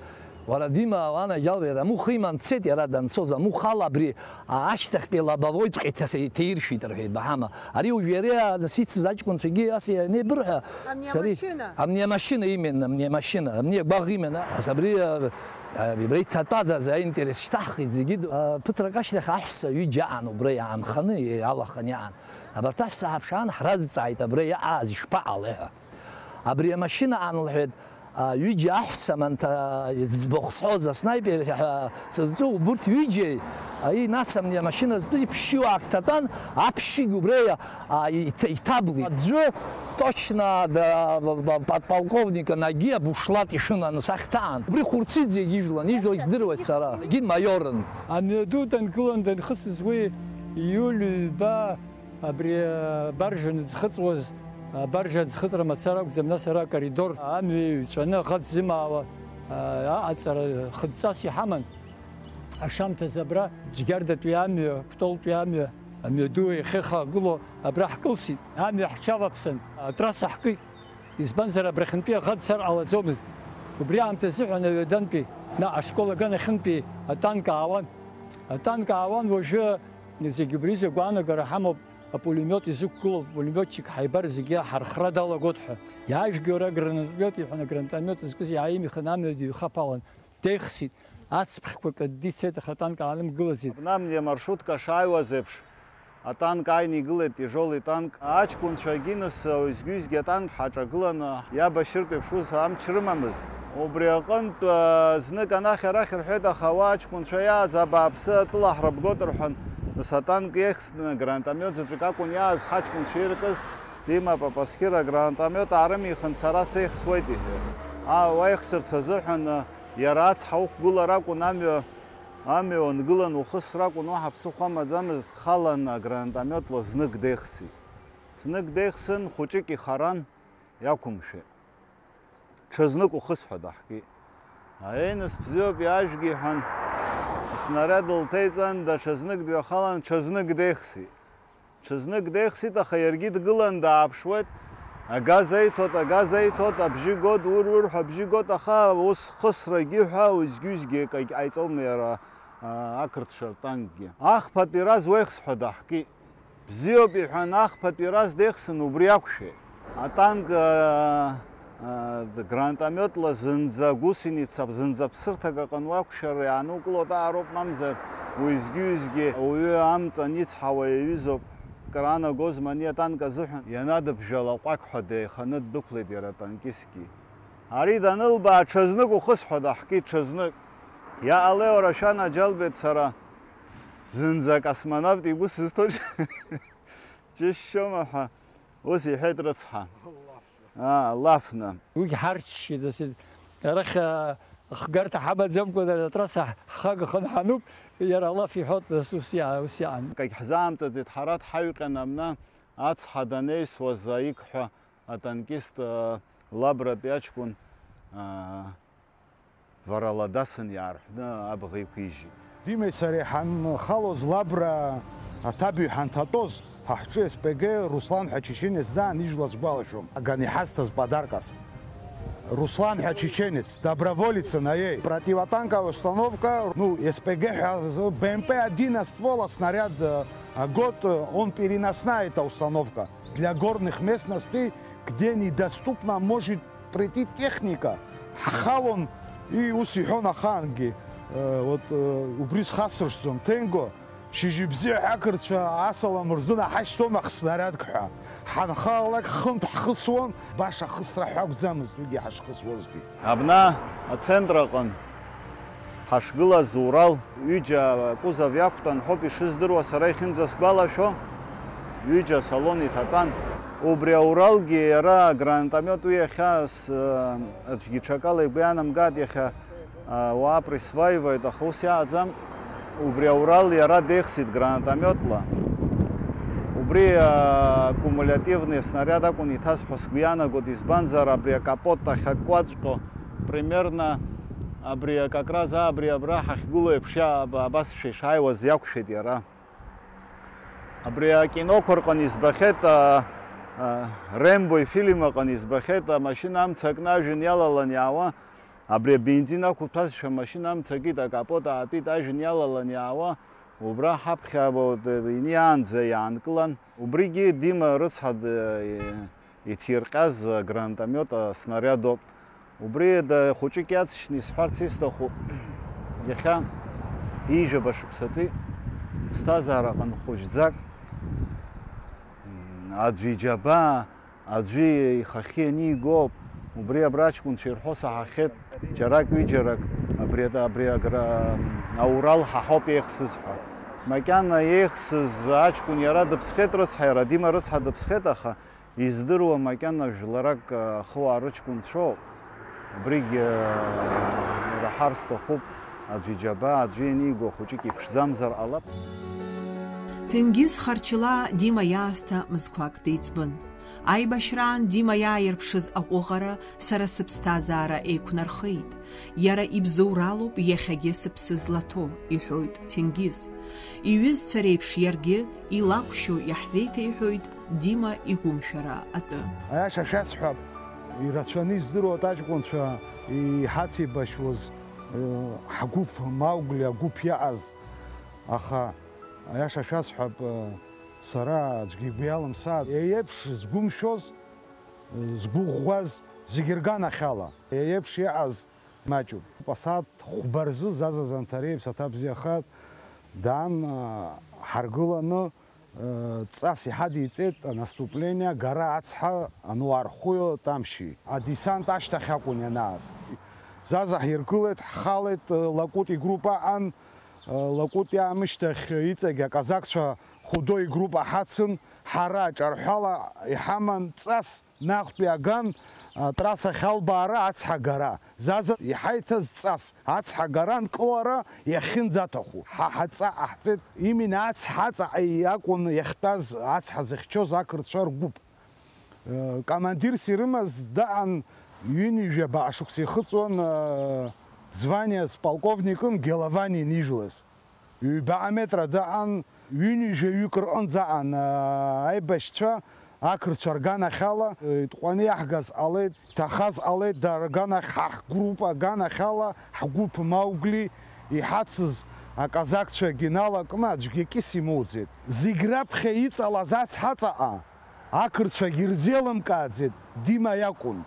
Уара, Дима, уанаџьалбеит, амуха иман дцеит иара данцоз, амуха ала абри, а, ашьҭахьтәи лобовойҵәҟьа иҭас-, иҭаиршәит, рҳәеит, баҳама. Ари уажә иара, а, нас ицыз аҷкәынцәагьы ас ианеибырҳәа, амни сари-, амашьына. Амни амашьына именно, амни амашьына, амни агәаӷ именно, ас абри, а, а, абра иҭатәадаз аинтерес шьҭаҳхит зегьы, а, ԥыҭрак ашьҭахь аҳәса ҩыџьа аан убра иаанханы, иалаханы иаан. Абарҭ аҳәса ҳаԥшаан, ҳразҵааит, абра иааз ишԥаҟалеи ҳәа. Абри амашьына аан, лҳәеит, а, ҩыџьа аҳәса, манҭ, а, зӡбахә сҳәоз, аснаипер ҳәа сызҿу, убырҭ ҩыџьеи, а, и, нас амни амашьына зтәыз ԥшьҩык ҭатәан, аԥшьҩык убра иа-, а, иҭ-, иҭаблит. Аӡәы точно да, ба-, ба-, подполковник Нагиа бушлат ишәын анысахьҭаан. Убри Хәырциӡе ижәлан, ижәлагь здыруеит сара, гьы маиорын. Амҩаду дангылан данхысыз уи иуль ҩба абри абаржа ныӡхыҵуаз, абаржа аӡхыҵра мацара акәӡам, нас ара акоридор амҩа иҩҵәаны аӷа дзымаауа, а, аҟаҵара хыдҵас иҳаман. Ашамҭаз абра Џьгьардатәи амҩа, Кәтолтәи амҩа, амҩаду иахьыхагылоу абра ҳкылсит. Амҩа ҳҽаваԥсан, атрасса ҳкит. Избанзар, абрахьынтәи аӷа дцар ҟалаӡомызт. Убри аамҭазыҳәан аҩадантәи, наҟ ашкол аганахьынтәи атанк аауан. Атанк аауан, уажәы зегьы убри изы агәаанагара ҳамоуп, апулемиот изықәгылоу апулемиотчик ҳаибар зегьы ҳархра далагоит ҳәа. Иаажәгьы уара агранатомиот, иҳәан, агранатомиот зкыз иааимихын амҩа дыҩхаԥалан. Деихсит, ацԥхьқәа кыдды ицеит, аха атанк аанымгылаӡеит. Абна амни амаршрутка шааиуаз еиԥш, атанк ааины игылеит, тяжелый танк. Аҷкәынцәагьы нас уеизгьы-уеизгьы атанк ҳаҿагыланы иабашьыртә еиԥш ус амч рымамызт. Убри аҟынтә, а, знык анахь-арахь рҳәеит, аха уа аҷкәынцәа иааз абааԥсы атәыла ҳрыбгоит рҳәан, нас атанк иеихсны, гранатомиот заҵәык акәын иааз ҳаҷкәынцәа иркыз, Дима Папасқьыр агранатомиот аарымихын, сара сеихсуеит иҳәеит. Аа, уеихсырц азыҳәан, а, Иара ацҳа уқәгылар акәын, амҩа, амҩа уангылан ухысыр акәын, уаҳа ԥсыхәа амаӡамызт, дхалан агранатомиотла знык деихсит. Знык деихсын, хәыҷык ихаран, иақәымшәеит. Ҽазнык ухыс ҳәа даҳкит. Аиеи, нас бзиоуп, иаажәги, иҳәан, аснариад лҭеиҵан, даҽазнык дҩахалан, ҽазнык деихсит. Ҽазнык деихсит, аха иаргьы дгылан дааԥшуеит. Агаз аиҭот, агаз аиҭот, абжьы гот, ур-ур ҳәа абжьы гот, аха ус хысрагьы ҳәа уеизгьы-уеизгьы акагь ҟаиҵом иара, а, ақырҭцәа ртанкгьы. Ахԥатәи раз уеихс ҳәа даҳкит. Бзиоуп, иҳәан, ахԥатәи раз деихсын, убри акәшеит. Атанк, а, Гранатомиотла зынӡа гусеница, зынӡа ԥсырҭак аҟны уақәшәар иаанукыло аароуп, мамзар уеизгьы-уеизгьы ауаҩы амҵан ицҳауа иаҩызоуп. Кранагозма ани атанк азыҳәан, ианадыбжәала ҟәақҳәа деиханы ддәықәлеит иара атанкистгьы. Ари данылбаа, ҽазнык ухыс ҳәа даҳкит, ҽазнык. Иаҟалеи уара, шәанаџьалбеит сара. Зынӡа акосмонавт игәы сызҭо џьысшьома ҳәа ус иҳәеит рыцҳа. Аа, лафны. Уигь ҳарччеит, нас, арахь, а, ахгарҭа ҳамаӡамкәа, дара атрасса ҳхагаханы ҳануп, иара алаф иҳәоит, нас, ус иа-, ус иаан. Акагь ҳзаамҵаӡеит, ҳара дҳаҩҟьан амна, ацҳа данеисуаз аик ҳәа атанкист, а, Лабратәи аҷкәын, а, Вара ладасын иаарҳәны абӷа иқәижьит. Димеи сареи ҳанхалоз Лабра аҭабҩ ҳанҭатәоз, ҳа ҳҿы С П Г Руслан ҳәа чеченец даан ижәла сгәалашәом. Аган иҳазҭаз подаркас. Руслан ҳәа чеченец, доброволецын, аиеи. Противотанковая установка, ну, С П Г ҳәа, Б М П один ствол, а снаряд, э, а год, э, он переносная эта установка. Для горных местностей, где недоступна может прийти техника, ҳхалон, и ус иҳәон ахаангьы, э, вот, э, убри схасыршҭӡом, Ҭенго, шьыжьбзиа ақырҭцәа асалам рзынаҳашьҭуама снарядк ҳәа. Ҳанхалалак хынтә ҳхысуан, баша ахысра ҳәа акәӡамызт уигьы ҳашхысуазгьы. Абна ацентр аҟын ҳашгылаз Урал ҩыџьа акузов иақәтәан ҳәоуп ишыздыруа, сара ихьынӡасгәалашәо, ҩыџьа асалон иҭатәан. Убри ауралгьы иара агранатомиот уи иахьа с-, аӡәгьы ҽакала игәы ианамгааит, иахьа, а, уаа присваивают, аха ус иааӡам. Убри аурал иара деихсит гранатомиотла. Убри, а, кумулиативный снаряд акәын иҭаз ҳәа сгәы иаанагоит, избанзар абри акапот ахь аккәаҵәҟьо, примерно абри как раз абри абра ҳахьгылоу еиԥш иа-, аб-, абасшәа ишааиуаз иақәшәеит иара. Абри акиноқәа рҟны избахьеит, а, а, Рембо ифильм аҟны избахьеит, амашьына амца акны ажәҩан иалалан иаауа, абри абензин ақәҭәазшәа амашьына амца акит, акапот аатит, ажәҩан иалалан иаауа, убра ҳаԥхьа вот, иниаанӡа иаанкылан. Убригьы Дима рыцҳа д-, иҭирҟьаз агранатомиот аснариадоуп. Убри да хәыҷык иаҵшьны исҳәарц исҭаху, иахьа ҩажәаба шықәса ҵит, ԥсҭазаараҟны хәыҷӡак, м, аӡәы иџьабаа, аӡәы ихахьы ианигоуп, убри абра аҷкәынцәа ирҳәо саҳахьеит, џьарак-ҩыџьарак, абри, абри агра-, аурал ҳаҳауп еихсыз ҳәа. Макьана еихсыз аҷкәын иара дыԥсхьеит рыцҳа, иара Дима рыцҳа дыԥсхьеит, аха Издыруа макьана жәларак, ахыуаа рыҷкәынцәоуп. Абригь, э, ираҳар сҭахуп, аӡә иџьабаа, аӡәы ианиго хәыҷык иԥшӡамзар ҟалап. Ҭенгиз Харчилаа Дима иаасҭа мызқәак деиҵбын. Аибашьраан Дима иааирԥшыз аҟәыӷара сара сыԥсҭазаара еиқәнархеит. Иара ибзоуралоуп иахьагьы сыԥсы злаҭо, иҳәоит Ҭенгиз. Иҩызцәа реиԥш иаргьы илакәшьо иаҳзеиҭеиҳәоит Дима игәымшәара атәы. Аиаша шәасҳәап, ирацәаны издыруа аҷкәынцәа иҳацеибашьуаз, э, ҳгәыԥ, Маугли агәыԥ иааз, аха, аиаша шәасҳәап, э, сара аӡәгьы игәы иалымсааит, еиԥш згәымшәоз, э, згәыӷәӷәаз зегьы рганахьала, еиԥш иааз маҷуп. Асааҭ хәба рзы Заза Занҭариа иԥсаҭа бзиахааит, даан, э, ҳаргыланы, ҵас иҳадиҵеит анаступление, агара ацҳа, ану архәыҩо тамшьи. Адесант ашьҭахь акәын ианааз. Заза ҳиргылеит, ҳхалеит, Лакути игруппа аан, Лакути аамышьҭахь иҵегь аказакцәа Хәыдоу игруппа ҳацын, ҳара аҿарҳәала иҳаман ҵас, наҟтәи аган, атрассахь албаара, ацҳа агара. Заза иҳаиҭаз ҵас, ацҳа агара анкылара иахьынӡаҭаху. Ҳа ҳаҵа ҟаҳҵеит, именно ацҳа аҵаҟа иакәын иахьтәаз ацҳа зыхьчоз ақырҭцәа ргәыԥ. Э, командирс ирымаз даан, ҩынҩажәа баҟа шықәса ихыҵуан, э, званиас полковникын Геловани инижәлаз. Ҩбаҟа метра даан, ҩынҩажәаҩык рҟынӡа аан, аа, аибашьцәа ақырҭцәа рганахьала, итҟәаны иаҳгаз ҟалеит, иҭахаз ҟалеит, дара рганахь, ҳа ҳгруппа аганахьала, ҳгәыԥ Маугли иҳацыз аказакцәагьы налакны аӡәгьы акьыс имоуӡеит. Зегь раԥхьа иҵалаз ацҳа аҵаҟа ақырҭцәагьы ирзеилымкааӡеит, Дима иакәын.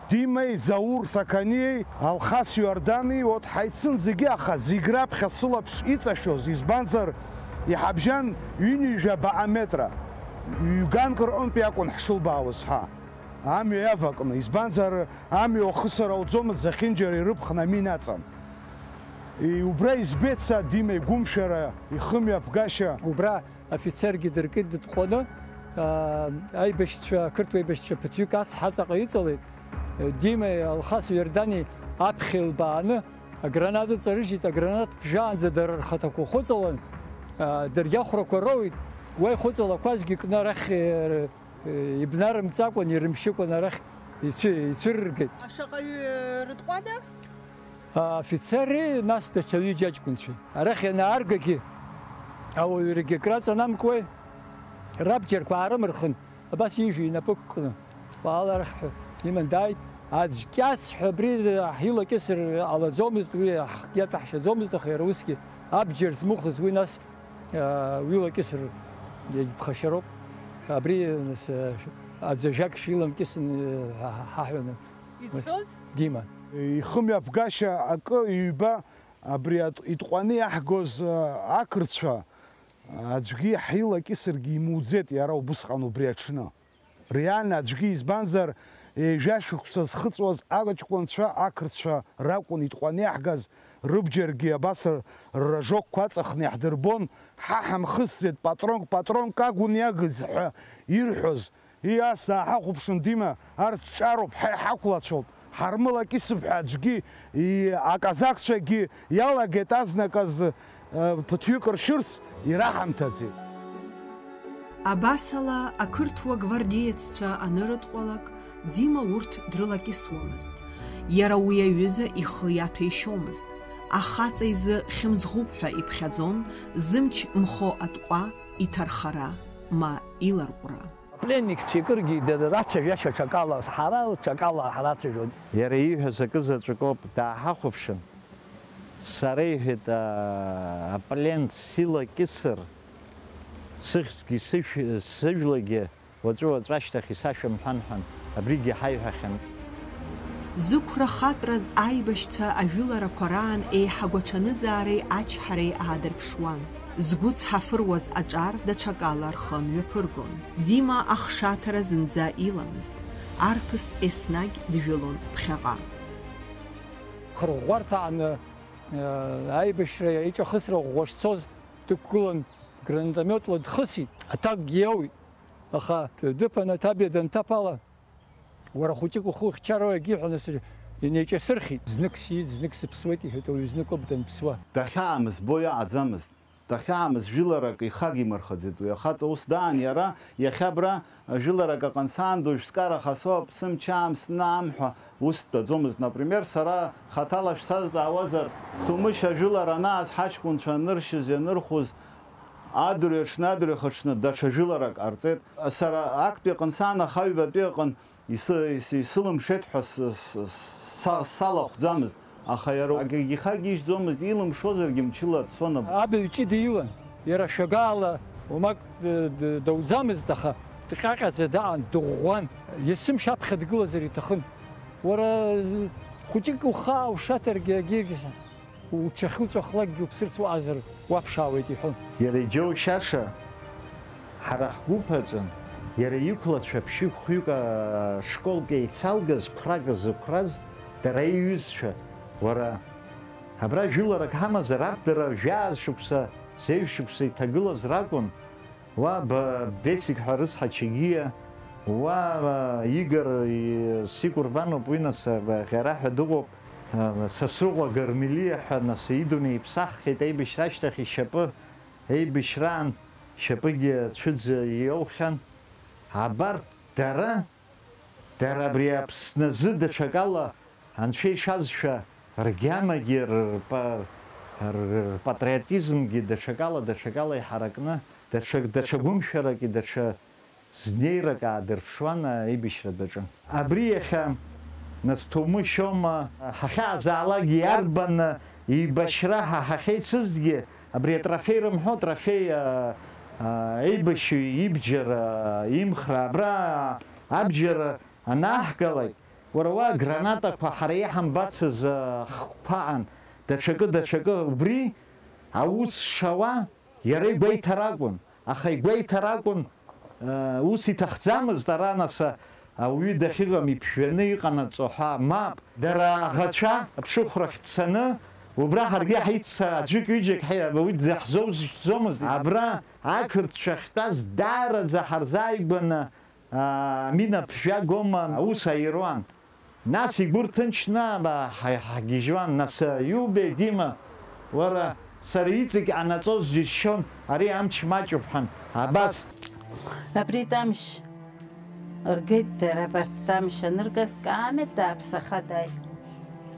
Димеи, Заур Сақаниеи, Алхас Иордани, урҭ ҳаицын зегьы, аха зегь раԥхьа сылаԥш иҵашәоз, избанзар, иҳабжьан ҩынҩажәа баҟа метра, ҩганк рҟынтә иакәын ҳшылбаауаз ҳа, амҩа иавакны, избанзар, амҩа ухысыр ауӡомызт, зехьынџьара ирыԥхны амин аҵан. И, убра избеит са Дима игәымшәара, ихымҩаԥгашьа. Убра Афицергьы дыркит дытҟәаны, аа, аибашьцәа, ақырҭуа аибашьцәа ԥыҭҩык ацҳа аҵаҟа иҵалеит. Димеи Алхас Вердани аԥхьа илбааны аграната ҵарыжьит, аграната ԥжаанӡа дара рхаҭақәа хәыҵалан, аа, даргьы ахәрақәа роуит, уа ихәыҵалақәазгьы кны арахь, э, ибнарымҵакәан, ирымшьыкәан арахь ицәы-, ицәырыргеит. Ашаҟаҩы рытҟәада? Афицери, нас даҽа ҩыџьа аҷкәынцәеи. Арахь ианааргагьы, ауаҩрагьы акраҵанамкуеи, рабџьарқәа аарымырхын, абас ижәҩа инапы кәкны, уаала арахь ҳәа иман дааит. Аӡә кьац ҳәа абри ҳилакьысыр ҟалаӡомызт, уи ҳхгьы атәы ҳшьаӡомызт, аха иара усгьы абџьар змыхәыз уи нас, аа, уилакьысыр иагьԥхашьароуп. Абри, нас, аӡәы ажәак шәиламкьысын, ҳа-, ҳа-, ҳаҳәаны. Изҳәоз? Дима. Ихымҩаԥгашьа акы ҩба абри ат-, итҟәаны иаҳгоз, а, ақырҭцәа, аӡәгьы ҳилакьысыргьы имуӡеит иара убысҟан убри аҽны. Реально аӡәгьы, избанзар, ҩажәа шықәса зхыҵуаз аҷкәынцәа ақырҭцәа ракәын итҟәаны иаҳгаз, рыбџьаргьы абас р-, ррожокқәа аҵахны иаҳдырбон, ҳа ҳамхысӡеит, патронк, патронк акәын иагыз ҳәа ирҳәоз. Ииас дааҳахәаԥшын Дима, арҭ ҿароуп, ҳа иҳақәлацәоуп, ҳармылакьысып ҳәа аӡәгьы, и-, аказакцәагьы иалагеит азныказ, э, ԥыҭҩык ршьырц ираҳамҭаӡеит. Абасала, ақырҭуа гвардееццәа анырыдҟәалак, Дима урҭ дрылакьысуамызт. Иара уи аҩыза ихы иаҭәеишьомызт. Ахаҵа изы хьымӡӷуп ҳәа иԥхьаӡон, зымч мхо атҟәа иҭархара ма иларҟәра. Апленникцәа икыргьы дара рацәажәашьа ҽакала, ҳара ҽакала ҳрацәажәон. Иара ииҳәаз акы заҵәык ауп, дааҳахәаԥшын. Сара, иҳәеит, а-, аплен силакьысыр, сыхьӡгьы сышә-, сыжәлагьы уаҵәы-уаҵәы ашьҭахь исашәымҳәан ҳәа, абригьы ҳаиҳәахьан. Зықәра хатраз аибашьцәа ажәыларақәа раан еиҳа гәаҽанызаареи ачҳареи аадырԥшуан. Згәы цҳафыруаз аҿар даҽакала рхы мҩаԥыргон. Дима ахшаҭара зынӡа иламызт. Арԥыс еснагь джәылон ԥхьаҟа. Хырӷәӷәарҭаҟны, э, аибашьра иҿахысра ӷәӷәа шцоз дықәгылан, гранатомиотла дхысит. Аҭакгьы иоуит. Аха дыԥаны аҭабиа данҭаԥала, уара хәыҷык ухы ухьчароу егьи ҳәа нас инеиҿасырхьит. Знык сиит, знык сыԥсуеит, иҳәеит, ауаҩы зныкоуп данԥсуа. Дахьаамыз бо иҟаӡамызт. Дахьаамыз жәыларак ихагимырхаӡеит уи ахаҵа, ус даан иара, иахьа абра, жәыларак аҟан саан дужә скараха соуп, сымч аамсны амҳәа ус дтәаӡомызт. Например, сара хаҭала шәсазҵаауазар, Ҭумышь ажәылара анааз ҳаҷкәынцәа аныршьыз ианырхәыз, адырҩаҽны, адырҩахаҽны даҽа жәыларак ҟарҵеит. Сара актәи аҟын саан, аха аҩбатәи аҟын ис-, ис-, исылымшеит ҳәа с-, с-, с-, са-, салахәӡамызт, аха иара акгьы ихагьежьӡомызт, илымшозаргьы мчыла дцон аб-. Абаҩ ҷыда илан, иара шәагаала уамак д-, д-, дауӡамызт, аха дҟьаҟьаӡа даан, дыӷәӷәан, есымша аԥхьа дгылазар иҭахын. Уара, хәыҷык ухаа ушаҭаргьы, агьигьы Уҽахьуҵәахлакгьы уԥсырц уаҟазар уаԥшаауеит, иҳәон. Иара иџьоушьаша, ҳара ҳгәыԥ аҿы, иара иқәлацәа ԥшьҩык-хәҩык ашколк еицалгаз, қәрак зықәраз, дара иҩызцәа, уара, абра жәыларак ҳамазар, арҭ дара жәаа шықәса, зеижә шықәса иҭагылаз ракәын. Уа ба-, Бесик ҳәа рыцҳа Чагиа, уа, а, Игор, и-, Сикәырбаноуп уи, нас, а, Ӷьара ҳәа дыҟоуп, а, Сасрыҟәа Гармелиа ҳәа, нас, идунеи иԥсаххьеит аибашьра ашьҭахь ишьапы, аибашьраан шьапыгьы цәыӡ иоухьан. Абарҭ дара, дара абри Аԥсназы даҽакала Анцәа ишазшәа, ргьамагьы, рпа-, р-, рпатриотизмгьы даҽакала, даҽакала иҳаракны, даҽа, даҽа гәымшәараки, даҽа знеирак аадырԥшуан аибашьратә аҿы. Абри иахьа, нас, Ҭоумышьома, ҳахьаазаалак иарбан еибашьра ҳа ҳахьеицызгьы, абри атрофеи рымҳәо, атрофеи, а, а, аибашьҩы ибџьар, а, имхра абра абџьар анаҳгалак, уара уа агранатақәа ҳара иҳамбацыз, а, хқәа аан, даҽакы, даҽакы, убри аус шауа иара игәеиҭар акәын, аха игәеиҭар акәын, а, ус иҭахӡамызт, ара нас, а, ауаҩы дахьыҟам иԥжәаны иҟанаҵо ҳәа, мап, дара аӷацәа аԥшыхәрахь дцаны, убра ҳаргьы ҳаиццар аӡәык-ҩыџьак ҳа-, уи даҳзоужьӡомызт, абра ақырҭцәа ахьтәаз даараӡа ҳарзааигәаны, аа, амина ԥжәагома аус аируан. Нас игәы рҭынчны, ама, ҳа-, ҳагьежьуан, нас, иубеи, Дима, уара, сара иҵегь анаҵоз џьысшьон, ари амч маҷуп ҳәан, абас. Абри Тамшь ргеит дара, абарҭ Тамшь аныргаз, Каамеҭ дааԥсаха дааит.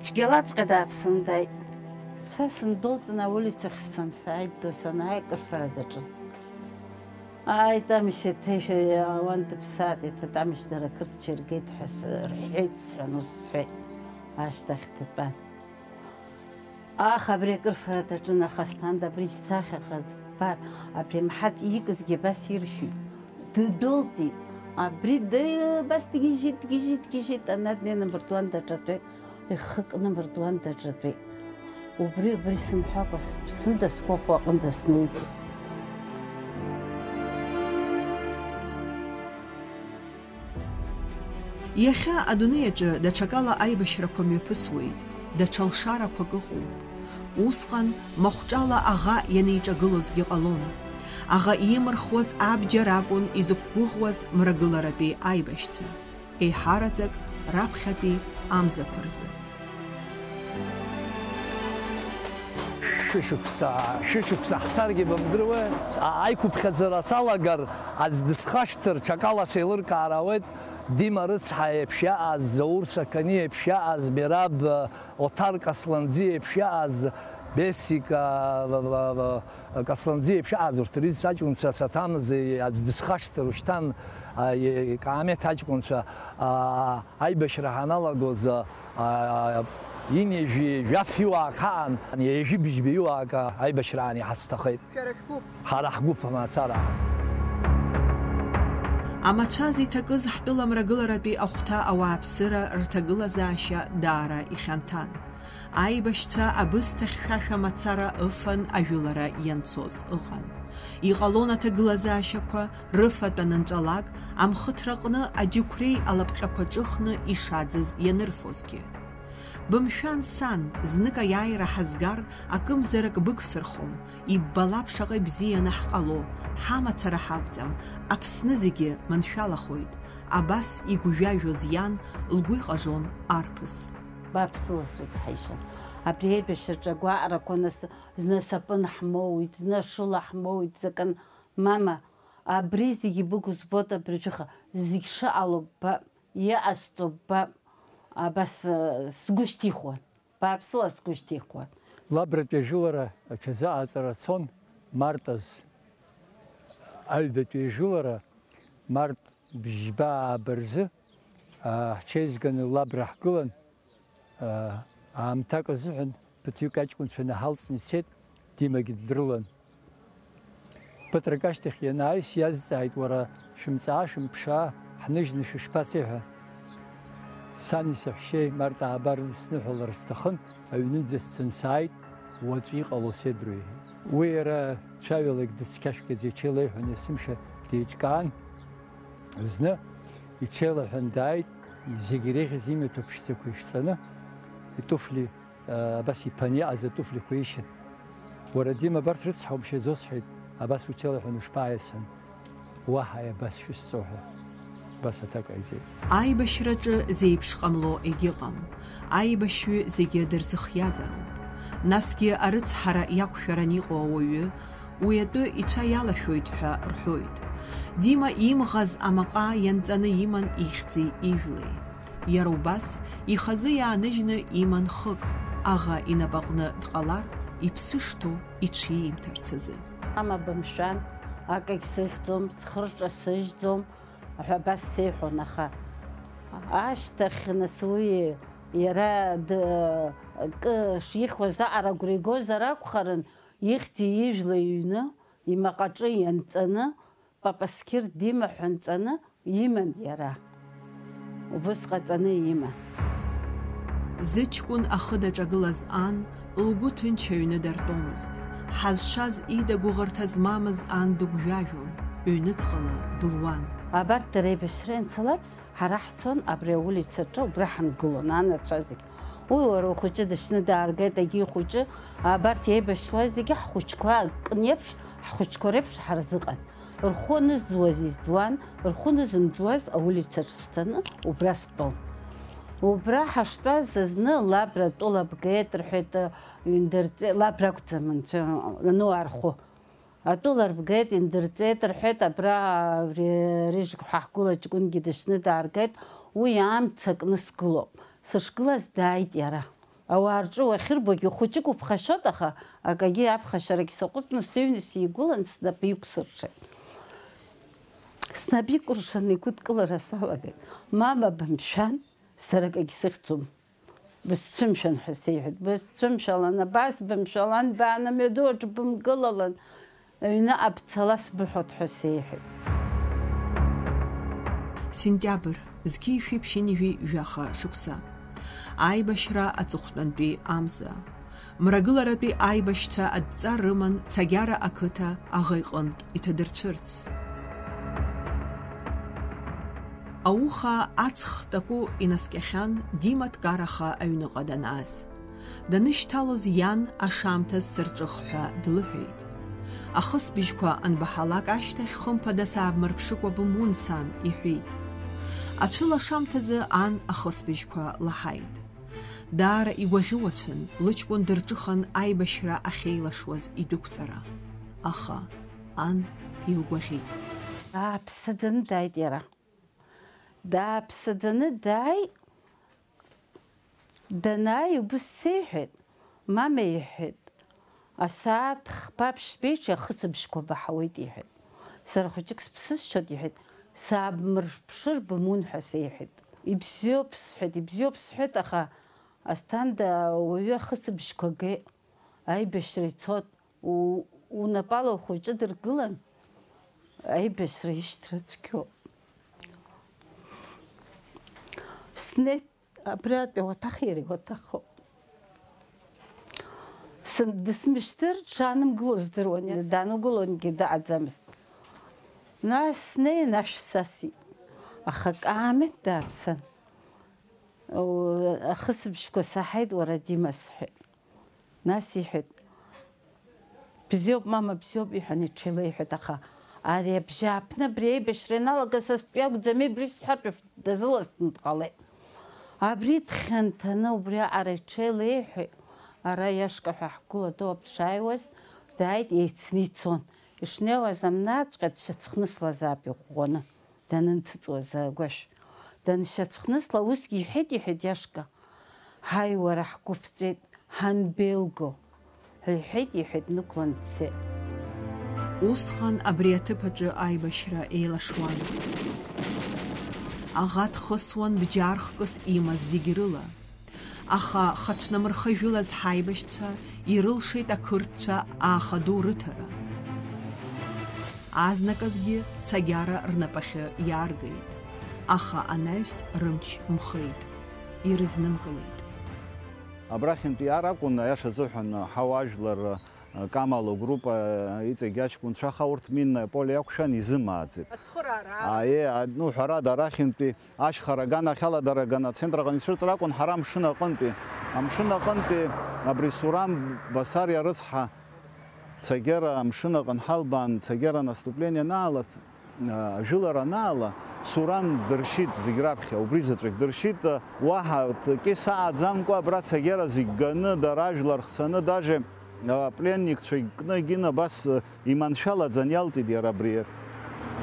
Цәгьалаҵәҟьа дааԥсаны дааит. Са сындәылҵын, аулицахь сцан, сааит, ду санааи, акырфара даҿын. Ааи, Тамшь еиҭа ауан дыԥсаат, еиҭа Тамшь дара ақырҭцәа иргеит ҳәа с-, рҳәеит, сҳәан, ус сҳәеит. Ашьҭахь дтәан. Аха абри акырфара даҿын, аха Асҭанда абри исахьахаз ббар, абри амҳаҵә иикызгьы абас иршәит. Ддәылҵит. Абри ды-, абас дгьежьит, дгьежьит, дгьежьит, ана днеины амардуан даҿатәеит. Ихы кны амардуан даҿатәеит. Убри, убри сымҳәакәа, сыԥсны дасгәахәуа аҟынӡа снеит. Иахьа адунеи аҿы даҽакала аибашьрақәа мҩаԥысуеит, даҽа лшарақәак ыҟоуп. Усҟан махәҿала аӷа ианеиҿагылозгьы ҟалон. Аӷа иимырхуаз абџьар акәын изықәгәыӷуаз мрагыларатәи аибашьцәа. Еиҳараӡак раԥхьатәи амзақәа рзы. Шәышықәса, шәышықәса ҳцаргьы бымдыруеи, а-, аиқәыԥхьаӡара салагар, аӡә дысхашҭыр, ҽакала сеилыркаар ауеит, Дима рыцҳа еиԥш иааз, Заур Сақани еиԥш иааз, Мераб, Оҭар Касланӡиа еиԥш иааз, Бесик, а, а, а, Касланӡиа еиԥш иааз урҭ рыҩызцәа аҷкәынцәа саҭамзи аӡә дысхашҭыр ушьҭан, а, е-, Каамеҭ аҷкәынцәа, а, аибашьра ҳаналагоз, а, инеижәи жәаф иуаак ҳаан, ҩажәи быжьба иуаак аибашьраан иҳацәҭахеит. Шәара шәгәыԥ. Ҳара ҳгәыԥ мацара. Амацәаз иҭакыз ҳтәыла мрагыларатәи ахәҭа ауааԥсыра рҭагылазаашьа даара ихьанҭан. Аибашьцәа абысҭа хьшәашәа мацара ыфан ажәылара ианцоз ыҟан. Иҟалон аҭагылазаашьақәа рыфатә анынҵәалак, амхыҭраҟны аџьықәреи алапҟьақәа ҿыхны ишаӡыз ианырфозгьы. Бымшәан, сан, знык аиааира ҳазгар, акымзарак бықәсырхом, иббалап шаҟа ибзианы ҳҟало, Ҳамацара ҳакәӡам, Аԥсны зегьы маншәалахоит, абас игәжәажәоз иан лгәы иҟажон арԥыс. Бааԥсыла срыцҳаишьон. Абри аибашьраҿы агәаҟрақәа нас зны сапын ҳмоуит, зны шыла ҳмоуит, закан, мама, абри зегьы быгу збоит абыржәыха, зегь шыҟало ббап, иҟасҵо ббап, абас сгәы шьҭихуан. Бааԥсыла сгәы шьҭихуан. Лабратәи ажәылара аҽазыҟаҵара цон март азы. Аҩбатәи ажәылара март бжьба ааба рзы ҳҽеизганы Лабра ҳгылан, аамҭак азыҳәан ԥыҭҩык аҷкәынцәа наҳалҵны ицеит, Димагьы дрылан. Ԥыҭрак ашьҭахь ианааи, сиазҵааит, уара, шәымҵаа, шәымԥшаа, ҳныжьны шәышԥацеи ҳәа. Сани саҳәшьеи Март ааба рыдысныҳәалар сҭахын, аҩнынӡа сцаны сааит, уаҵәы иҟало сеидроу, иҳәеит. Уи иара цәаҩалак дыцқьашәкьаӡа иҽеилеиҳәон есымша деиҿкаан. Зны иҽеилаҳәан дааит, зегь иреиӷьыз имаҭәа ԥшӡақәа ишәҵаны, итуфли абас иԥаны иҟаз атуфлиқәа ишьан. Уара, Дима, абарҭ рыцҳаумшьаӡо сҳәеит, абас уҽеилаҳәан ушԥааиасҳәан, уаҳа абас шәысҵо ҳәа, абас аҭак ҟаиҵеит. Аибашьраҿы зеиԥш ҟамло егьыҟам, аибашьҩы зегьы дырзыхиазароуп. Насгьы арыцҳара иақәшәаран иҟоу ауаҩы, уи атәы ицәа иалашәоит ҳәа рҳәоит. Дима имӷаз амаҟа ианҵаны иман ихьӡи ижәлеи. Иара убас, ихазы иааныжьны иман хык, аӷа инапаҟны дҟалар, иԥсы шҭоу иҽиимҭарц азы. Ама бымшәан, акагь сыхьӡом, схы рҿасыжьӡом ҳәа абас сеиҳәон, аха ашьҭахь нас уи иара д-, акы шихьуаз аҟара агәра игозар акәхарын, ихьӡи ижәлеи ҩны имаҟаҿы ианҵаны, Папасқьыр Дима ҳәа нҵаны иман иара. Убыс ҟаҵаны иман. Зыҷкәын ахы даҿагылаз ан лгәы ҭынч аҩны дартәомызт. Ҳазшаз ида гәыӷырҭа змамыз ан дыгәжәажәон, ҩныҵҟала дылуан. Абарҭ дара еибашьра ианцалак, ҳара ҳцон абри аулицаҿы, убра ҳангылон, анацәа зегь. Уи уара ухәыҷы дышьны дааргеит, егьи ихәыҷы, абарҭ еибашьуаз зегьы ҳхәыҷқәа акын еиԥш, ҳхәыҷқәа реиԥш ҳарзыҟан. Рхәы анызӡуаз издуан, рхәы анызымӡуаз аулицаҿ сҭаны убра стәон. Убра ҳаштәаз зны Лабра атәыла бгеит рҳәеит, ҩндырҵәи-, Лабра акәӡам, анцәа, ану архәы. Атәыла рбгеит, индырҵәеит рҳәеит, абра ари, Рыжьгә ҳәа ҳгәыла ҷкәынгьы дышьны дааргеит, уи амца кны сгылоуп. Сышгылаз дааит иара. Ауаа рҿы уахьырбогьы хәыҷык уԥхашьоит, аха акагьы аԥхашьарагь саҟәыҵны сыҩны сигәылан снапы иқәсыршеит. Снапы икәыршаны игәыдкылара салагеит. Мама, бымшәан, сара акагь сыхьӡом. Бысцәымшәан ҳәа сеиҳәеит. Бысцәымшәалан, абас бымшәалан, бааны амҩаду аҿы бымгылалан, аҩныҟа бцала сбыҳәоит ҳәа сеиҳәеит. Сентиабр, зқьи шәи ԥшьынҩажәи жәаха шықәса. Аибашьра аҵыхәтәантәи амза. Мрагыларатәи аибашьцәа адҵа рыман Цагьара ақыҭа аӷа иҟынтә иҭадырцәырц. Ауха аҵх такәы инаскьахьан Дима дкараха аҩныҟа данааз. Данышьҭалоз иан ашамҭаз сырҿых ҳәа длыҳәеит. Ахысбыжьқәа анбаҳалак ашьҭахь хымԥада саабмырԥшыкәа бымун, сан, иҳәеит. Ацәыла ашамҭазы ан ахысбыжьқәа лаҳаит. Даара игәаӷьуацәан, лыҷкәын дырҿыхан аибашьра ахьеилашуаз идәықәҵара. Аха ан илгәаӷьит. Дааԥсаӡаны дааит иара. Дааԥсаӡаны дааит. Данааи убыс сеиҳәеит, мама иҳәеит, асааҭ хԥа ԥшьбеиҿ ахысыбжьқәа баҳауеит иҳәеит. Сара хәыҷык сыԥсысшьоит иҳәеит, саабмырԥшыр бымун ҳәа сеиҳәеит. Ибзиоуп сҳәеит, ибзиоуп сҳәеит, аха Асҭанда уаҩы ахысыбжьқәа геит, аибашьра ицот, у-, унапала ухәыҷы дыргылан, аибашьра ишьҭра цәгьоуп. Снеит, абратәи уаҭах иара иуаҭахуп. Сын-, дысмышьҭыр, дшаанымгыло здыруан, данугылонгьы дааӡамызт. Нас снеин ашә сасит, аха акаамеҭ дааԥсан. Ахысыбжьқәа саҳаит, уара, Дима, сҳәеит. Нас иҳәеит, бзиоуп, мама, бзиоуп, иҳәан, иҽеилеиҳәеит, аха Ари абжьааԥны абри аибашьра ианалага са стәы иакәӡами, абри сҳәартә дазылазтәны дҟалеит. Абри дхьанҭаны убри аҟара иҽеилеиҳәеит, ара Иашка ҳәа ҳгәыла ду аԥшааиуаз, дааит, еицны ицон. Ишнеиуаз амнааҵәҟьа дшьацәхныслазаап иӷәӷәаны, данынҭыҵуаз агәашә. Даншьацәхнысла усгьы иҳәеит, иҳәеит Иашка, ҳаи, уара, ҳгәы ԥҵәеит, ҳанбеилго, ҳәа иҳәеит, иҳәеит, днықәлан дцеит. Усҟан абри аҭыԥ аҿы аибашьра еилашуан. Аӷа дхысуан бџьар хкыс имаз зегь рыла. Аха хацәнамырхыжәылаз ҳаибашьцәа ирылшеит ақырҭцәа ааха ду рыҭара. Азныказ-гьы цагьара рнапахьы иааргеит, аха анаҩс рымч мхеит, ирызнымкылеит. Абрахьынтәи ар акәын, аиаша азыҳәан, ҳауаажәлар, Камала агруппа иҵегь аҷкәынцәа, аха урҭ минное поле иақәшәан, изымааӡеит. Ацхыраара. Аиеи, а, ну, ҳәарада, арахьынтәи ашьхара аганахьала дара аганацентр аҟны ицәырҵыр акәын, ҳара амшын аҟынтәи, амшын аҟынтәи абри Сурам Басариа рыцҳа, цагьара амшын аҟны ҳалбаан, цагьара анаступление анаалац, а, ажәылара анаала, Сурам дыршьит зегь раԥхьа, убри заҵәык дыршьит, а, уаҳа т-, кьыс ааӡамкәа абра цагьара зегь ганы, дара ажәлар хцаны, даже, а, пленникцәа кны, гьын абас, а, иманшәалаӡан иалҵит иара абри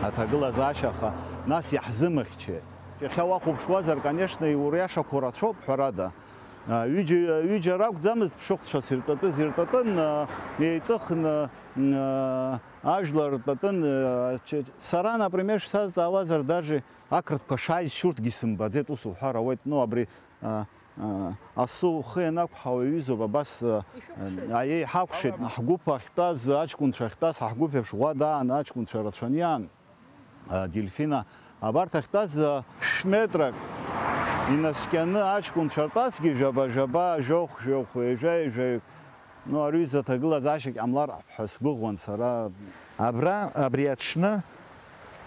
аҭагылазаашьа, аха нас иаҳзымыхьчеит. Иахьа уахәаԥшуазар, конечно, иуриашақәоу рацәоуп, ҳәарада. А, ҩыџьа, ҩыџьа ракәӡамызт, ԥшыхәцәас иртәатәыз иртәатәын, а, еиҵыхны, м, а, ажәлар ртәатәын, а, ч-, сара, например, шәсазҵаауазар, даже ақырҭқәа шааиз шьурҭгьы сымбаӡеит, ус уҳәар ауеит, ну, абри, а, а, асы ухы ианақәҳауа иҩызоуп, абас, а, ишәыкәшеит. Аиеи, ҳакәшеит, ҳгәыԥ ахьтәаз, аҷкәынцәа ахьтәаз, ҳгәыԥ еиԥш, уа даан, аҷкәынцәа рацәаны иаан. А, Дельфина, абарҭ ахьтәаз, а, шә-метрак инаскьаны аҷкәынцәа ртәазгьы жәаба-жәаба, жәохә-жәохә, ҩажәа-ҩажәаҩык. Ну, ари ҩыза аҭагылазаашьагь ҟамлар ҳәа сгәыӷуан сара. Абра, абри аҽны,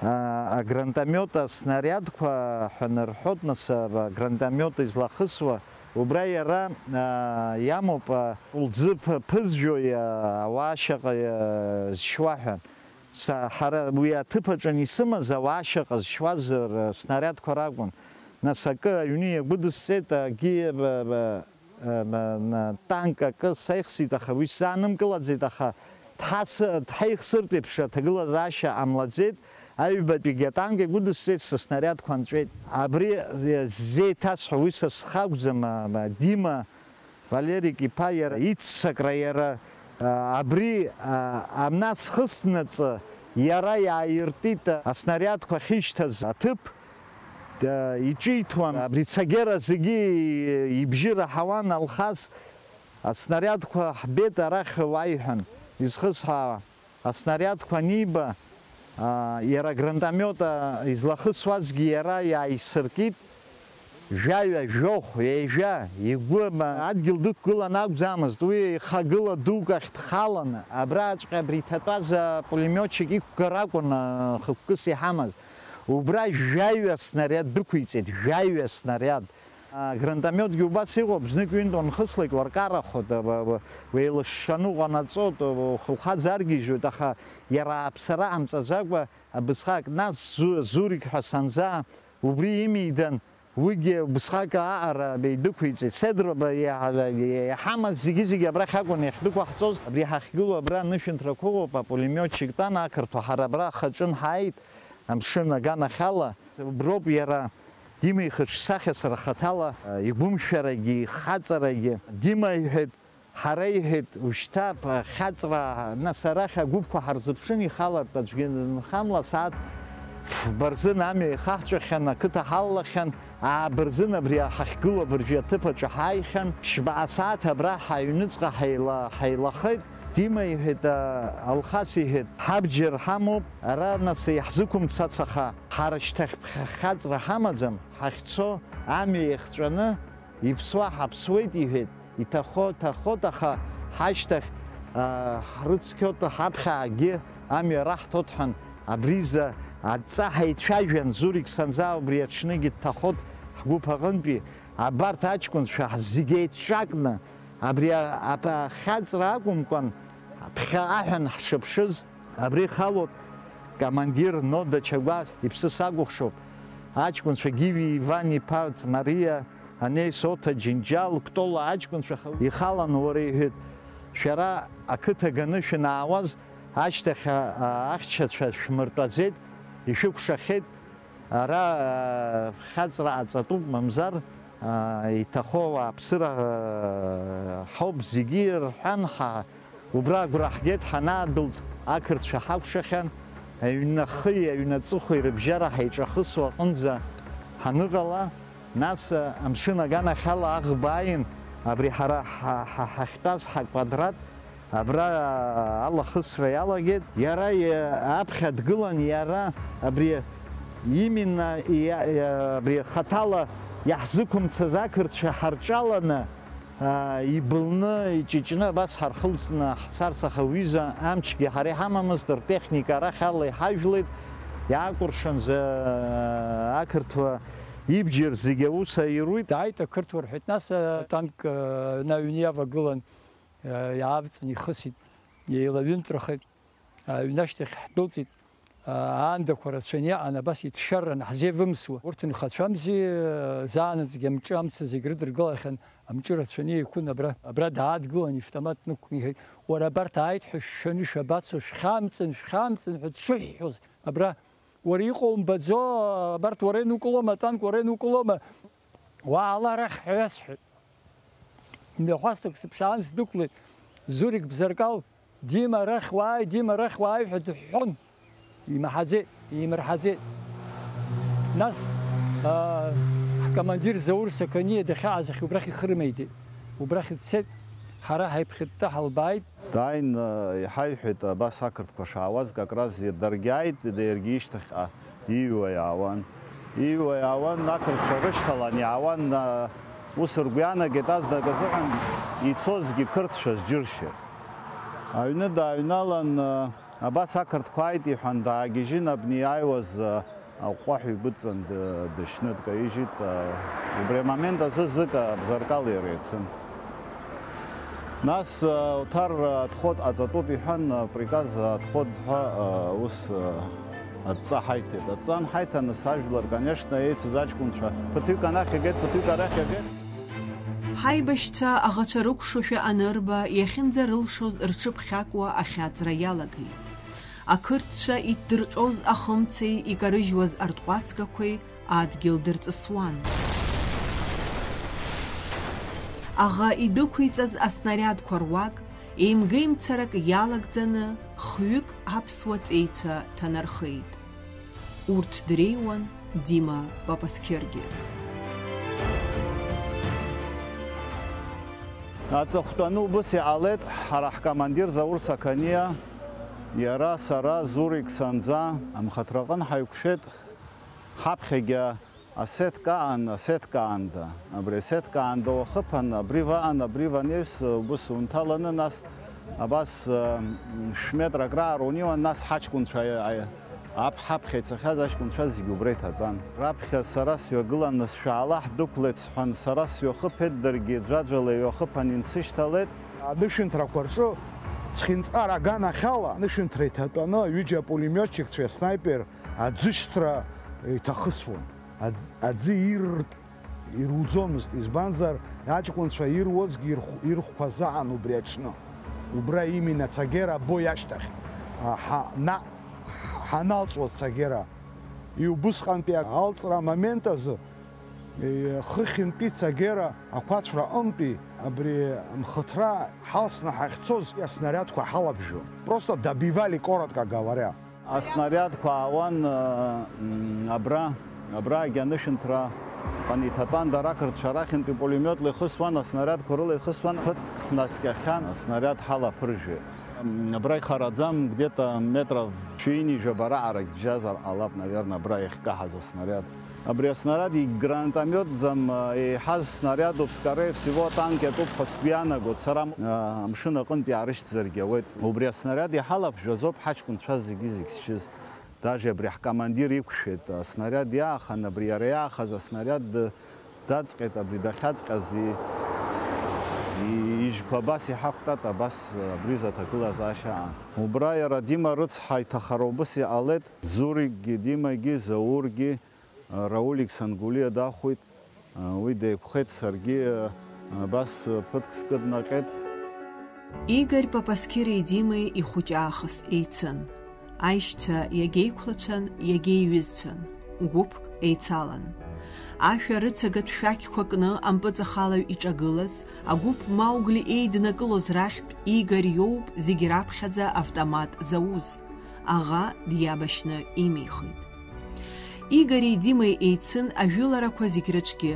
а, агранатомиот аснариадқәа ҳәа нырҳәот, нас, а, агранатомиот излахысуа, убра иара, а, иамоуп, а, лӡы ԥ-, ԥызжәо, а, ауаа ашьаҟа, а, зшьуа ҳәа. Са, ҳара уи аҭыԥ аҿы исымаз ауаа ашьаҟа зшьуаз р-, снариадқәа ракәын. Нас акы аҩны иагәыдысҵеит, акгьы, б-, б-, б-, на-, танк акы саихсит, аха уи сзаанымкылаӡеит, аха дҳас-, дҳаихсыртә еиԥш аҭагылазаашьа ҟамлаӡеит. Аҩбатәигьы атанк иагәыдысҵеит, сыснариадқәа нҵәеит. Абри ззеиҭасҳәо, уи са схы акәӡам, а, а, Дима Валерик иԥа иара иццакра, иара, а, абри, а, амна схыснаҵы, иара иааиртит, а, аснариадқәа ахьышьҭаз аҭыԥ, а, иҿиҭуан. Абри цагьара зегьы ибжьы раҳауан Алхас, аснариадқәа ҳбеит арахь уааи ҳәан изхысҳәаауа. Аснариадқәа аниба, а, иара агранатомиот, а, излахысуазгьы иара иааисыркит, жәаҩа, жәохә, ҩажәа, игәы, ма, адгьыл дықәгылан акәӡамызт, уи ихагыла дук ахь дхаланы, абраҵәҟьа абри иҭатәаз апулемиотчик иқәгар акәын, а, хықәкыс иҳамаз. Убра жәаҩа снариад дықәиҵеит, жәаҩа снариад. А, гранатомиотгьы убас иҟоуп, знык-ҩынтә уанхыслак уаркарахоит, а, ба-, ба-, уеилышшаны уҟанаҵоит, ухылхаҵ аргьежьуеит, аха иара ааԥсара ҟамҵаӡакәа абысҟак, нас Зу-, Зурик ҳәа санзаа, убри имидан, уигьы убысҟак аҟара беидәықәиҵеит. Седроба иаҳа-, иаҳамаз зегьы-зегьы абрахь акәын иахьдәықәаҳҵоз, абри ҳахьгылоу абра анышәынҭрақәа ыҟоуп, апулемиотчик тәан ақырҭуа, ҳара абра ахаҿын ҳааит, амшын аганахьала. Уброуп иара Дима ихаҿсахьа сара хаҭала, а, игәымшәарагьы, ихаҵарагьы. Дима иҳәеит, ҳара, иҳәеит, ушьҭа, а, хьаҵра, нас арахь агәыԥқәа ҳарзыԥшын, ихалартә аӡәгьы нхамла, сааҭ фба рзын амҩа ихаҳҵәахьан, ақыҭа ҳалалахьан, ааба рзын абри ҳахьгылоу абыржәы аҭыԥ аҿы ҳааихьан, ԥшьба асааҭ абра ҳаҩныҵҟа ҳаила-, ҳаилахеит. Дима иҳәеит, а, Алхас иҳәеит, ҳабџьар ҳамоуп, ара нас иаҳзықәымцац, аха ҳара шьҭахь ԥхьа хьаҵра ҳамаӡам, ҳахьцо амҩа иахҵәаны иԥсуа ҳаԥсуеит, иҳәеит, иҭахо ҭахоит, аха ҳашьҭахь, а, ҳрыцқьоит, ҳаԥхьаагьы амҩа раҳҭоит ҳәан, абриза адҵа ҳаицәажәан, Зурик санзаа убри аҽныгьы дҭахоит ҳгәыԥ аҟынтәи, абарҭ аҷкәынцәа зегь еицҿакны, абри а-, ап-, ахьаҵра акәымкәан, ԥхьаҟа ҳәан ҳшыԥшыз, абри ихалоит, Командир Нода Чагәа иԥсы сакәыхшоуп. Аҷкәынцәа Гиви Иван-иԥа Ҵнариа, Анеи Соҭа, Џьынџьал, Кәтола аҷкәынцәа ха-, ихалан уара иҳәеит, шәара ақыҭа ганы шәанаауаз ашьҭахь, а, ахьчацәа шәмыртәаӡеит, ишәыкәшахьеит. Ара, а, хьаҵра ҟаҵатәуп, мамзар, а, иҭахо ауааԥсыра, а, ҳауп зегьы, рҳәан, ҳа-, убра агәра ҳгеит, ҳанаадәылҵ, ақырҭцәа ҳакәшахьан, аҩнахи аҩнаҵыхәеи рыбжьара ҳаиҿахысуа аҟынӡа ҳаныҟала, нас, а, амшын аганахьала аӷба ааин, абри ҳара ҳа-, ҳа-, ҳахьтәаз ҳаквадрат, Абра алахысра иалагеит. Иара, иа-, аԥхьа дгылан, иара абри именно, иа-, иа-, абри хаҭала иаҳзықәымцаз ақырҭцәа ҳарҿаланы, а, ибылны, иҷыҷны абас ҳархылҵны ҳцарц, аха уи изы амчгьы ҳара иҳамамызт, ртехника арахь ала иҳажәлеит, иаакәыршан за-, ақырҭуа ибџьар зегьы аус аируит. Дааит ақырҭуа рҳәеит, нас атанк, а, аҩны иавагылан. Иаавҵын ихысит, еилаҩынтрахеит, аҩны ашьҭахь ҳдәылҵит, аандақәа рацәаны иҟан, абас иҭшәарран ҳзеивымсуа. Урҭ нхацәамзи, заанаҵгьы амҿы амца зегь рыдыргылахьан, амҿы рацәаны еиқәын, абра, абра даадгылан, ивтомат нықәкны иҳәеит, уара абарҭ ааит ҳәа шәшәаны шәабацо, шәхьамҵын, шәхьамҵын ҳәа дшыҳәҳәоз, абра уара иҟоу умбаӡо, абарҭ уара ианукылома, атанк уара ианукылома, уаала арахь ҳәа иасҳәеит. Мҩахәасҭак сыԥшаан сдәықәлеит. Зурик Бзаркал, Дима, арахь уааи, Дима, арахь уааи ҳәа дыҳәҳәон. Имаҳаӡеит, имырҳаӡеит. Нас, аа, ҳкомандир Заур Сақаниа дахьааз ахь убрахь ихы рымеидеит. Убрахь дцеит, ҳара ҳаиԥхьытта ҳалбааит. Дааин, иҳаиҳәеит, абас ақырҭқәа шаауаз, как раз даргьы ааит, иаргьы ишьҭахьҟа иҩуа иаауан. Иҩуа иаауан, ақырҭцәа рышьҭалан иаауан, ус ргәы иаанагеит, азнык азыҳәан ицозгьы қырҭцәаз џьыршьеит. Аҩны дааҩналан, абас ақырҭқәа ааит иҳәан, даагьежьын, абни иааиуаз, Аҟәҟәаҳәа игәыдҵан д-, дышьны дкаижьит, а, убри амомент азы зык, а, Бзаркал иара ицын. Нас, а, Оҭар, а, отход ҟаҵатәуп иҳәан, а, приказ, а, отход ҳәа, а, ус, а, адҵа ҳаиҭеит. Адҵа анҳаиҭа, нас ажәлар, конечно, еицыз аҷкәынцәа ԥыҭҩык анахь игеит, ԥыҭҩык арахь игеит. Ҳаибашьцәа аӷацәа рыкәшошәа анырба, иахьынӡарылшоз рҽыԥхьакуа ахьаҵра иалагеит. Ақырҭцәа иҭдырҟьоз ахымцеи икарыжьуаз артҟәацгақәеи адгьыл дырҵысуан. Аӷа идәықәиҵаз аснариадқәа руак еимгеимцарак иалагӡаны хҩык аԥсуа ҵеицәа ҭанархеит. Урҭ дреиуан Дима Папасқьыргьы. Аҵыхәтәаны убыс иҟалеит, ҳара ҳкомандир Заур Сақаниа, иара, сара, Зурик санӡа, амхаҭраҟын ҳаиқәшәеит, ҳаԥхьагьы асетка аан, асетка аанда, абри асетка аанда уахыԥан, абри ваан, абри ванеҩс, убыс унҭаланы, нас абас, э, шә-метрак раара униуан, нас ҳаҷкәынцәа, э, Аԥ-, ҳаԥхьа ицахьаз аҷкәынцәа зегьы убра иҭатәан. Раԥхьа сара сҩагыланы, сшәаала, ҳдәықәлеит сҳәан, сара сҩахыԥеит, даргьы ӡәаӡәала иҩахыԥан инсышьҭалеит. Анышәынҭрақәа рҿы цхинҵҟар аганахьала анышәынҭра иҭатәаны ҩыџьа апулемиотчикцәеи аснаипер аӡышьҭра иҭахысуан. Аӡ-, аӡы иртә ируӡомызт, избанзар, аҷкәынцәа ируазгьы ирхә-, ирхәқәа заан убри аҽны. Убра имин ацагьера або иашьҭахь, а, ҳа-, наҟ ҳаналҵуаз цагьера. И убысҟантәи алҵра амомент азы, и, хыхьынтәи цагьера ақәацәра аҟынтәи абри амхыҭра ҳалсны ҳахьцоз, аснариадқәа ҳалабжьон. Просто добивали, коротко говоря. Аснариадқәа аауан, ы, м, абра, абраагьы анышәынҭра ҟаниҭатәан, дара ақырҭцәа рахьынтәи пулемиотла ихысуан, аснариадқәа рыла ихысуан, ԥыҭк ҳнаскьахьан, аснариад ҳалаԥыржәеит. М, абра ихараӡам, где-то метров шәи-ҩынҩажәаба раҟарагь бжьазар ҟалап, наверное, абра иахькаҳаз аснариад. Абри аснариад игранатомиотӡам, ы, еиҳаз снариадуп, скорее всего, атанк иатәуп ҳәа сгәы иаанагоит. Сара, ы, амшын аҟынтә иаарышьҭзаргьы ауеит. Убри аснариад иҳалаԥжәазоуп ҳаҷкәынцәа зегьы-зегь зшьыз. Даже абри ҳкомандир иқәшәеит, аснариад иаахан, абри иара иаахаз аснариад ды-, даҵҟьеит, абри дахьаҵҟьаз и-, Ижьқәа абас иҳақәтәат, абас абри изы аҭагылазаашьа аан. Убра иара Дима рыцҳа иҭахара убыс иҟалеит. Зурикгьы, Димагьы, Заургьы, Раулик Сангулиа дахәит. Уи деиқәхеит, саргьы абас ԥыҭк скыднаҟьеит. Игорь Папасқьыри Димеи ихәыҷы аахыс еицын. Аишьцәа иагьеиқәлацәан, иагьеиҩызцәан, гәыԥк еицалан. Ашәа рыцагатә шәақьқәа кны ампыҵахалаҩ иҿагылаз, агәыԥ Маугли еиднакылоз рахьтә Игорь иоуп зегь раԥхьаӡа автомат зауз. Аӷа диабашьны имихит. Игори Димеи еицын ажәыларақәа зегь рыҿгьы.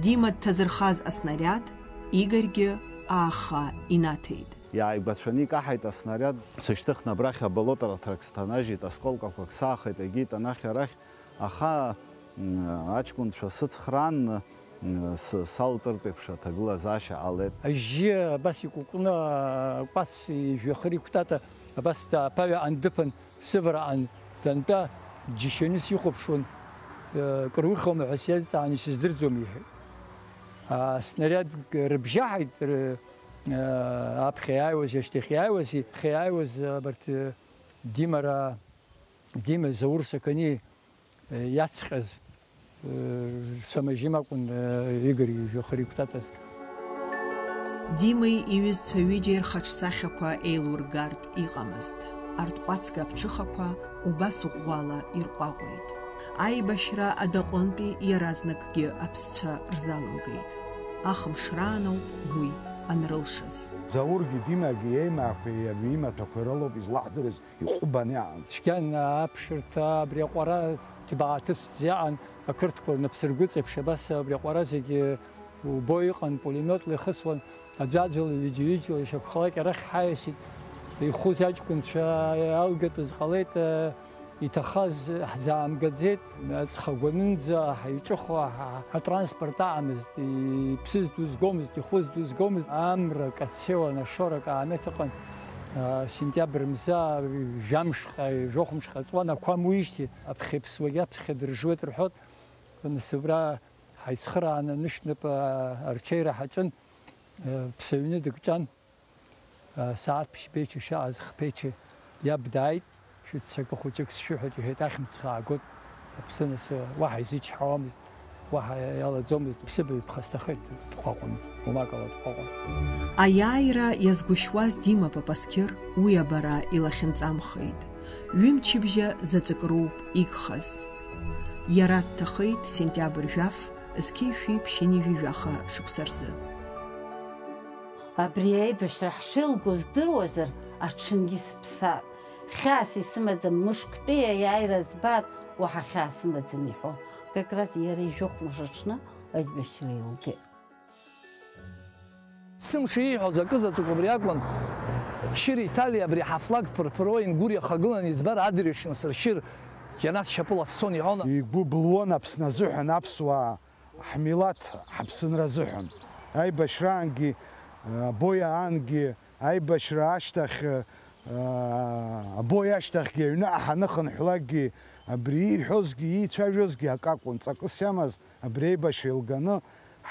Дима дҭазырхаз аснариад Игорьгьы ааха инаҭеит. Иааигәацәаны икаҳаит аснариад. Сышьҭыхны абрахь аболотара ҭрак сҭанажьит, осколкақәак саахеит, егьит анахь-арахь, аха, м, аҷкәынцәа сыцхраан, м, с-, салҵыртә еиԥш аҭагылазаашьа ҟалеит. Ажьы абас икәыкәны, акәац ижәҩахыр иқәтата, абас аԥаҩ аан дыԥан, сывараан дантәа, џьашьаны сихәаԥшуан, э, кыр ухьоума ҳәа сиазҵаан, исыздырӡом, иҳәеит. А, снариадк рыбжьаҳаит, р-, э, аԥхьа иааиуаз, ашьҭахь иааиуаз, иԥхьа иааиуаз, абарҭ, э, Димара, Дима Заур Сақани, э, иацҟьаз, э, рцәа-мажьым акәын, э, Игорь ижәҩахыр иқәтатаз. Димеи иҩызцәа ҩыџьеи рхаҿсахьақәа еилургартә иҟамызт. Арҭ ҟәацга аԥҽыхақәа убас ӷәӷәала ирҟәаҟәеит. Аибашьра адәаҟынтәи иаразнакгьы аԥсцәа рзалымгеит. Ахымш рааноуп уи анрылшаз. Заургьы Димагьы иеимаақәеи имаҭәақәеи рылоуп излаҳдырыз. Иҟәыбаны иаанҵ. Цәгьан аԥшырҭа абри аҟәара ҭбаа ҭыцәӡа иаан, ақырҭқәа рнапсыргәыҵеиԥш абас абри аҟәара зегьы убо иҟан, пулемиотла ихысуан, аӡәаӡәала, ҩыџьа-ҩыџьала ишьақәхалак арахь ҳаиасит. Ихәыз аҷкәынцәа иалгатәыз ҟалеит, иҭахаз ҳзаамгаӡеит. Аҵх агәанынӡа ҳаиҿыхо ҳа-, ҳатранспорт аҟамызт, иԥсыз дузгомызт, ихәыз дузгомызт. Амра кацеуан, ашоура акаамеҭ ыҟан. А, сентиабр мза жәамшҟа, жәохәмшҟа ҵуан, ақәа амуижьҭеи, аԥхьа иԥсуагьы аԥхьа дыржуеит рҳәот. Нас убра ҳаицхырааны анышә нап, а, арҽеира ҳаҿын, а, ԥсаҩны дыкҿан. Сааҭ ԥшьбеиԥш ишыҟаз хԥеиҽы иаб дааит, шәыццакы хәыҷык сшәыҳәоит, иҳәеит, ахьымӡӷ аагоит, аԥсы анасы уаҳа изычҳауамызт, уаҳа иалаӡомызт, ԥсыбаҩ ԥхасҭахеит дҟәаҟәан, гәмакала дҟәаҟәан. Аиааира иазгәышьуаз Дима Папасқьыр уи абара илахьынҵамхеит, ҩымчыбжьа заҵәык роуп игхаз. Иара дҭахеит сентиабр жәаф, зқьи шәи ԥшьынҩажәи жәаха шықәса рзы. Абри аибашьра ҳшеилго здыруазар, аҽынгьы сыԥсаап. Хьаас исымаӡам, мышктәи аиааира збааит, уаҳа хьаа сымаӡам, иҳәо. Как раз иара ижәохә мыш аҽны аибашьра еилгеит. Сымш ииҳәоз акы заҵәык убри акәын. Шьыри Ҭали абри ҳафлаг ԥырԥыруа ингәыр иахагылан избар адырҩаҽны сыршьыр, џьанаҭ шьапыла сцон иҳәон. Игәы былуан Аԥсны азыҳәан аԥсуаа. Ҳмилаҭ ҳаԥсынра азыҳәан. Аибашьраангьы, абои аангьы, аибашьра ашьҭахь, абои ашьҭахьгьы, аҩныҟа ҳанахынҳәлакгьы, абри ииҳәозгьы, иицәажәозгьы акы акәын, ҵакыс иамаз абри аибашьра еилганы,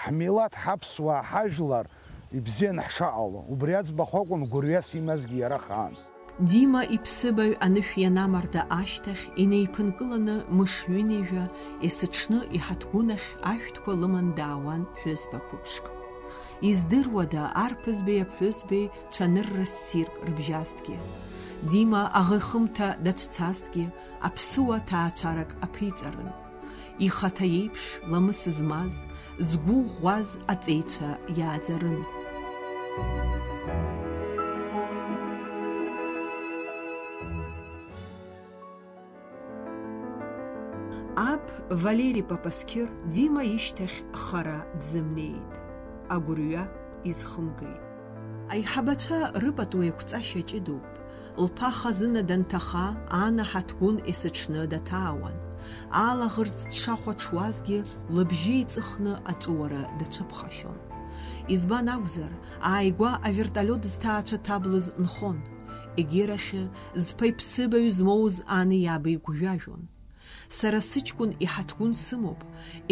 ҳмилаҭ, ҳаԥсуаа, ҳажәлар ибзианы ҳшаҟало, убри аӡбахә акәын гәырҩас имазгьы иара хаан. Дима иԥсыбаҩ анышә ианамарда ашьҭахь, инеиԥынкыланы мыш ҩынҩажәа, есыҽны иҳаҭгәын ахь ашәҭқәа лыман даауан ԥҳәызба қәыԥшк. Издыруада, арԥызбеи аԥҳәызбеи цәанырра ссирк рыбжьазҭгьы? Дима аӷа ихымҭа дацәцазҭгьы, аԥсыуа ҭаацәарак аԥиҵарын. Ихаҭа иеиԥш ламыс змаз, згәы ӷәӷәаз аҵеицәа иааӡарын. Аб Валери Папасқьыр Дима ишьҭахь хара дзымнеит, агәырҩа изхымгеит. Аиҳабацәа рыпату еиқәҵашьа ҷыдоуп. Лԥа хазына данҭаха, анаҳа ҭгәын есыҽны даҭаауан. Алаӷырӡ дшахәаҽуазгьы, лыбжьы иҵыхны аҵәыуара дацәыԥхашьон. Избан акәзар, ааигәа аверталиот зҭаацәа ҭаблыз нхон. Егьирахьы, зԥа иԥсыбаҩ змоуз ани иаби гәжәажәон. Сара сыҷкәын иҳаҭгәын сымоуп,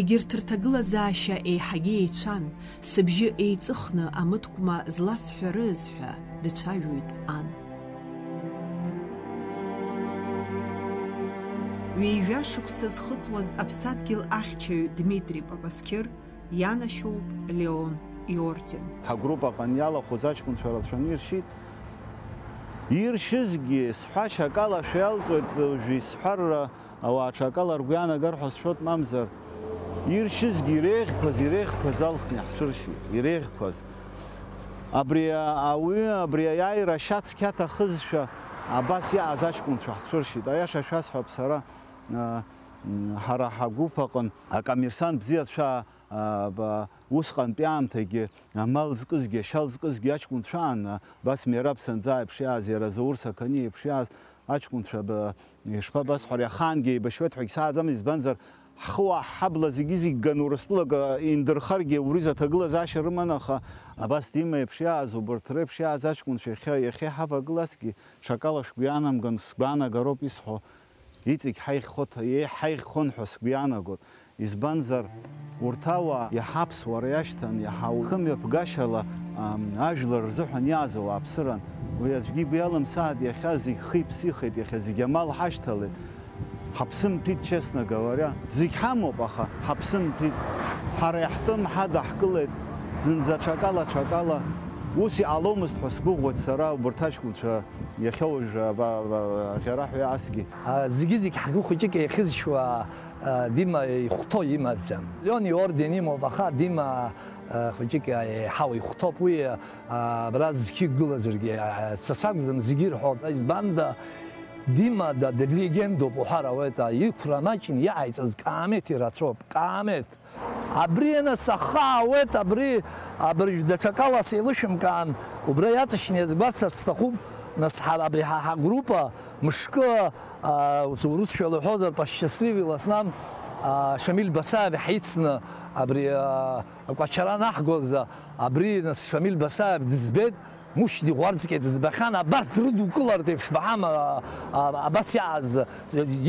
егьырҭ рҭагылазаашьа еиҳагьы еицәан, сыбжьы еиҵыхны амыткәма зласҳәарыз ҳәа дацәажәоит ан. Ҩажәа шықәса зхыҵуаз аԥсадгьыл ахьчаҩ Дмитри Папасқьыр ианашьоуп Леон иорден. Ҳагруппаҟны иалахәыз аҷкәынцәа рацәаны иршьит. Иршьызгьы, сҳәашьа акала шәеилҵуеит, уажәы исҳәар, ауаа ҽакала ргәы иаанагар ҳәа сшәоит, мамзар, иршьызгьы иреиӷьқәаз, иреиӷьқәаз алхны иаҳцәыршьит, иреиӷьқәаз. Абри ауаҩы, абри аиааира ашьацқьа аҭахызшәа, абас иааз аҷкәынцәа ҳцәыршьит. Аиаша шәасҳәап сара, а, м, ҳара ҳагәыԥ аҟын акоммерсант бзиацәа, а, ба, усҟантәи аамҭагьы амал зкызгьы, ашьал зкызгьы аҷкәынцәа аан, а, абас Мераб Санӡа еиԥш иааз, иара Заур Сақаниа еиԥш иааз аҷкәынцәа, ба, ишԥабасҳәари, ахаангьы еибашьуеит ҳәагьы сааӡам, избанзар, ҳхы уаа ҳҳабла зегьы-зегь ганы Урыстәылак, а, индырхаргьы, убри изы аҭагылазаашьа рыман, аха абас Дима еиԥш иааз, убарҭ реиԥш иааз аҷкәынцәа иахьа, иахьа иҳавагылазгьы, ҽакала шәгәы иаанамган, сгәаанагароуп исҳәо, иҵегь ҳаиӷьхоит, еиҳа ҳаиӷьхон ҳәа сгәы иаанагоит. Избанзар, урҭ ауаа иаҳа аԥсуара иашьҭан, иаҳа хымҩаԥгашьала, ам, ажәлар рзыҳәан иааз ауааԥсыран. Уи аӡәгьы игәы иалымсааит, иахьа зегь хи-ԥсихеит, иахьа зегь амал ҳашьҭалеит. Ҳаԥсымҭәит, честно говоря. Зегь ҳамоуп, аха ҳаԥсымҭәит. Ҳара иаҳтәым ҳадаҳкылеит. Зынӡа ҽакала, ҽакала. Ус иҟаломызт ҳәа сгәыӷуеит сара, убарҭ аҷкәынцәа иахьа уажә аба-, аба-, аӷьараҳәа асгьы. А, зегьы-зегь ҳгәы хәыҷык еихьызшьуа, а, Дима ихәҭоу имаӡам. Леон иорден имоуп, аха Дима, а, хәыҷык еиҳау ихәҭоуп. Уи, а, абра зқьы гылазаргьы, а, са сакәӡам, зегьы ирҳәоит. Избанда, Дима да, длегендоуп уҳәар ауеит, а, иқәра маҷны иааиҵаз каамеҭ ирацәоуп, каамеҭ. Абри, нас, ахы аауеит, абри, абыржә даҽакала сеилышәымкаан, убра иаҵшьны иазгәарҭарц сҭахуп, нас, ҳара абри ҳа, ҳагруппа мышкы, а, урысшәала иҳәозар, по счастливой воле, а, Шамиль Басаев ҳицны абри, а, Кәачара анаҳгоз, абри, нас, Шамиль Басаев дызбеит, Мушьни Ӷәарӡкьа дызбахьан, абарҭ рыдукылартә еиԥш баҳама, а, а, абас иааз,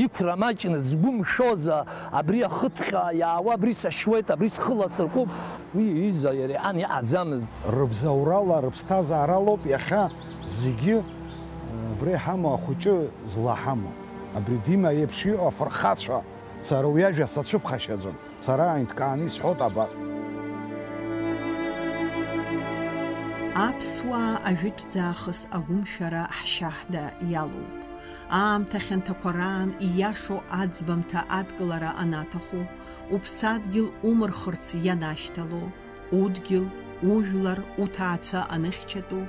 иқәра маҷны згәы мшәоз, а, абри ахыҭҟьа иаауа, абри сашьуеит, абри схы ласыркуп, уи иҩыза иара иан иҟаӡамызт. Рыбзоурала, рыԥсҭазааралоуп иахьа зегьы, а, абра иҳамоу ахәыҷы злаҳамоу. Абри Дима иеиԥш иҟоу афырхацәа, сара уи ажәа сацәыԥхашьаӡом. Сара инҭкааны исҳәоит абас. Аԥсуаа ажәытәӡаахыс агәымшәара ҳшьаҳда иалоуп. Аамҭа хьанҭақәа раан ииашоу аӡбамҭа адкылара анаҭаху, уԥсадгьыл умырхырц ианашьҭало, удгьыл, ужәлар, уҭаацәа аныхьчатәу,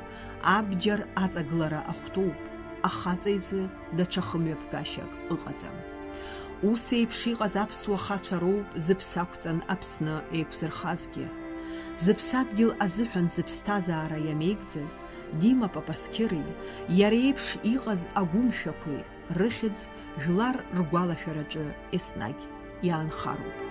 абџьар аҵагылара ахәҭоуп, ахаҵа изы даҽа хымҩаԥгашьак ыҟаӡам. Ус еиԥш иҟаз аԥсуа хацәа роуп зыԥсы ақәҵан Аԥсны еиқәзырхазгьы. Зыԥсадгьыл азыҳәан зыԥсҭазаара иамеигӡаз Дима Папасқьыри иара еиԥш иҟаз агәымшәақәеи рыхьӡ жәлар ргәалашәараҿы еснагь иаанхароуп.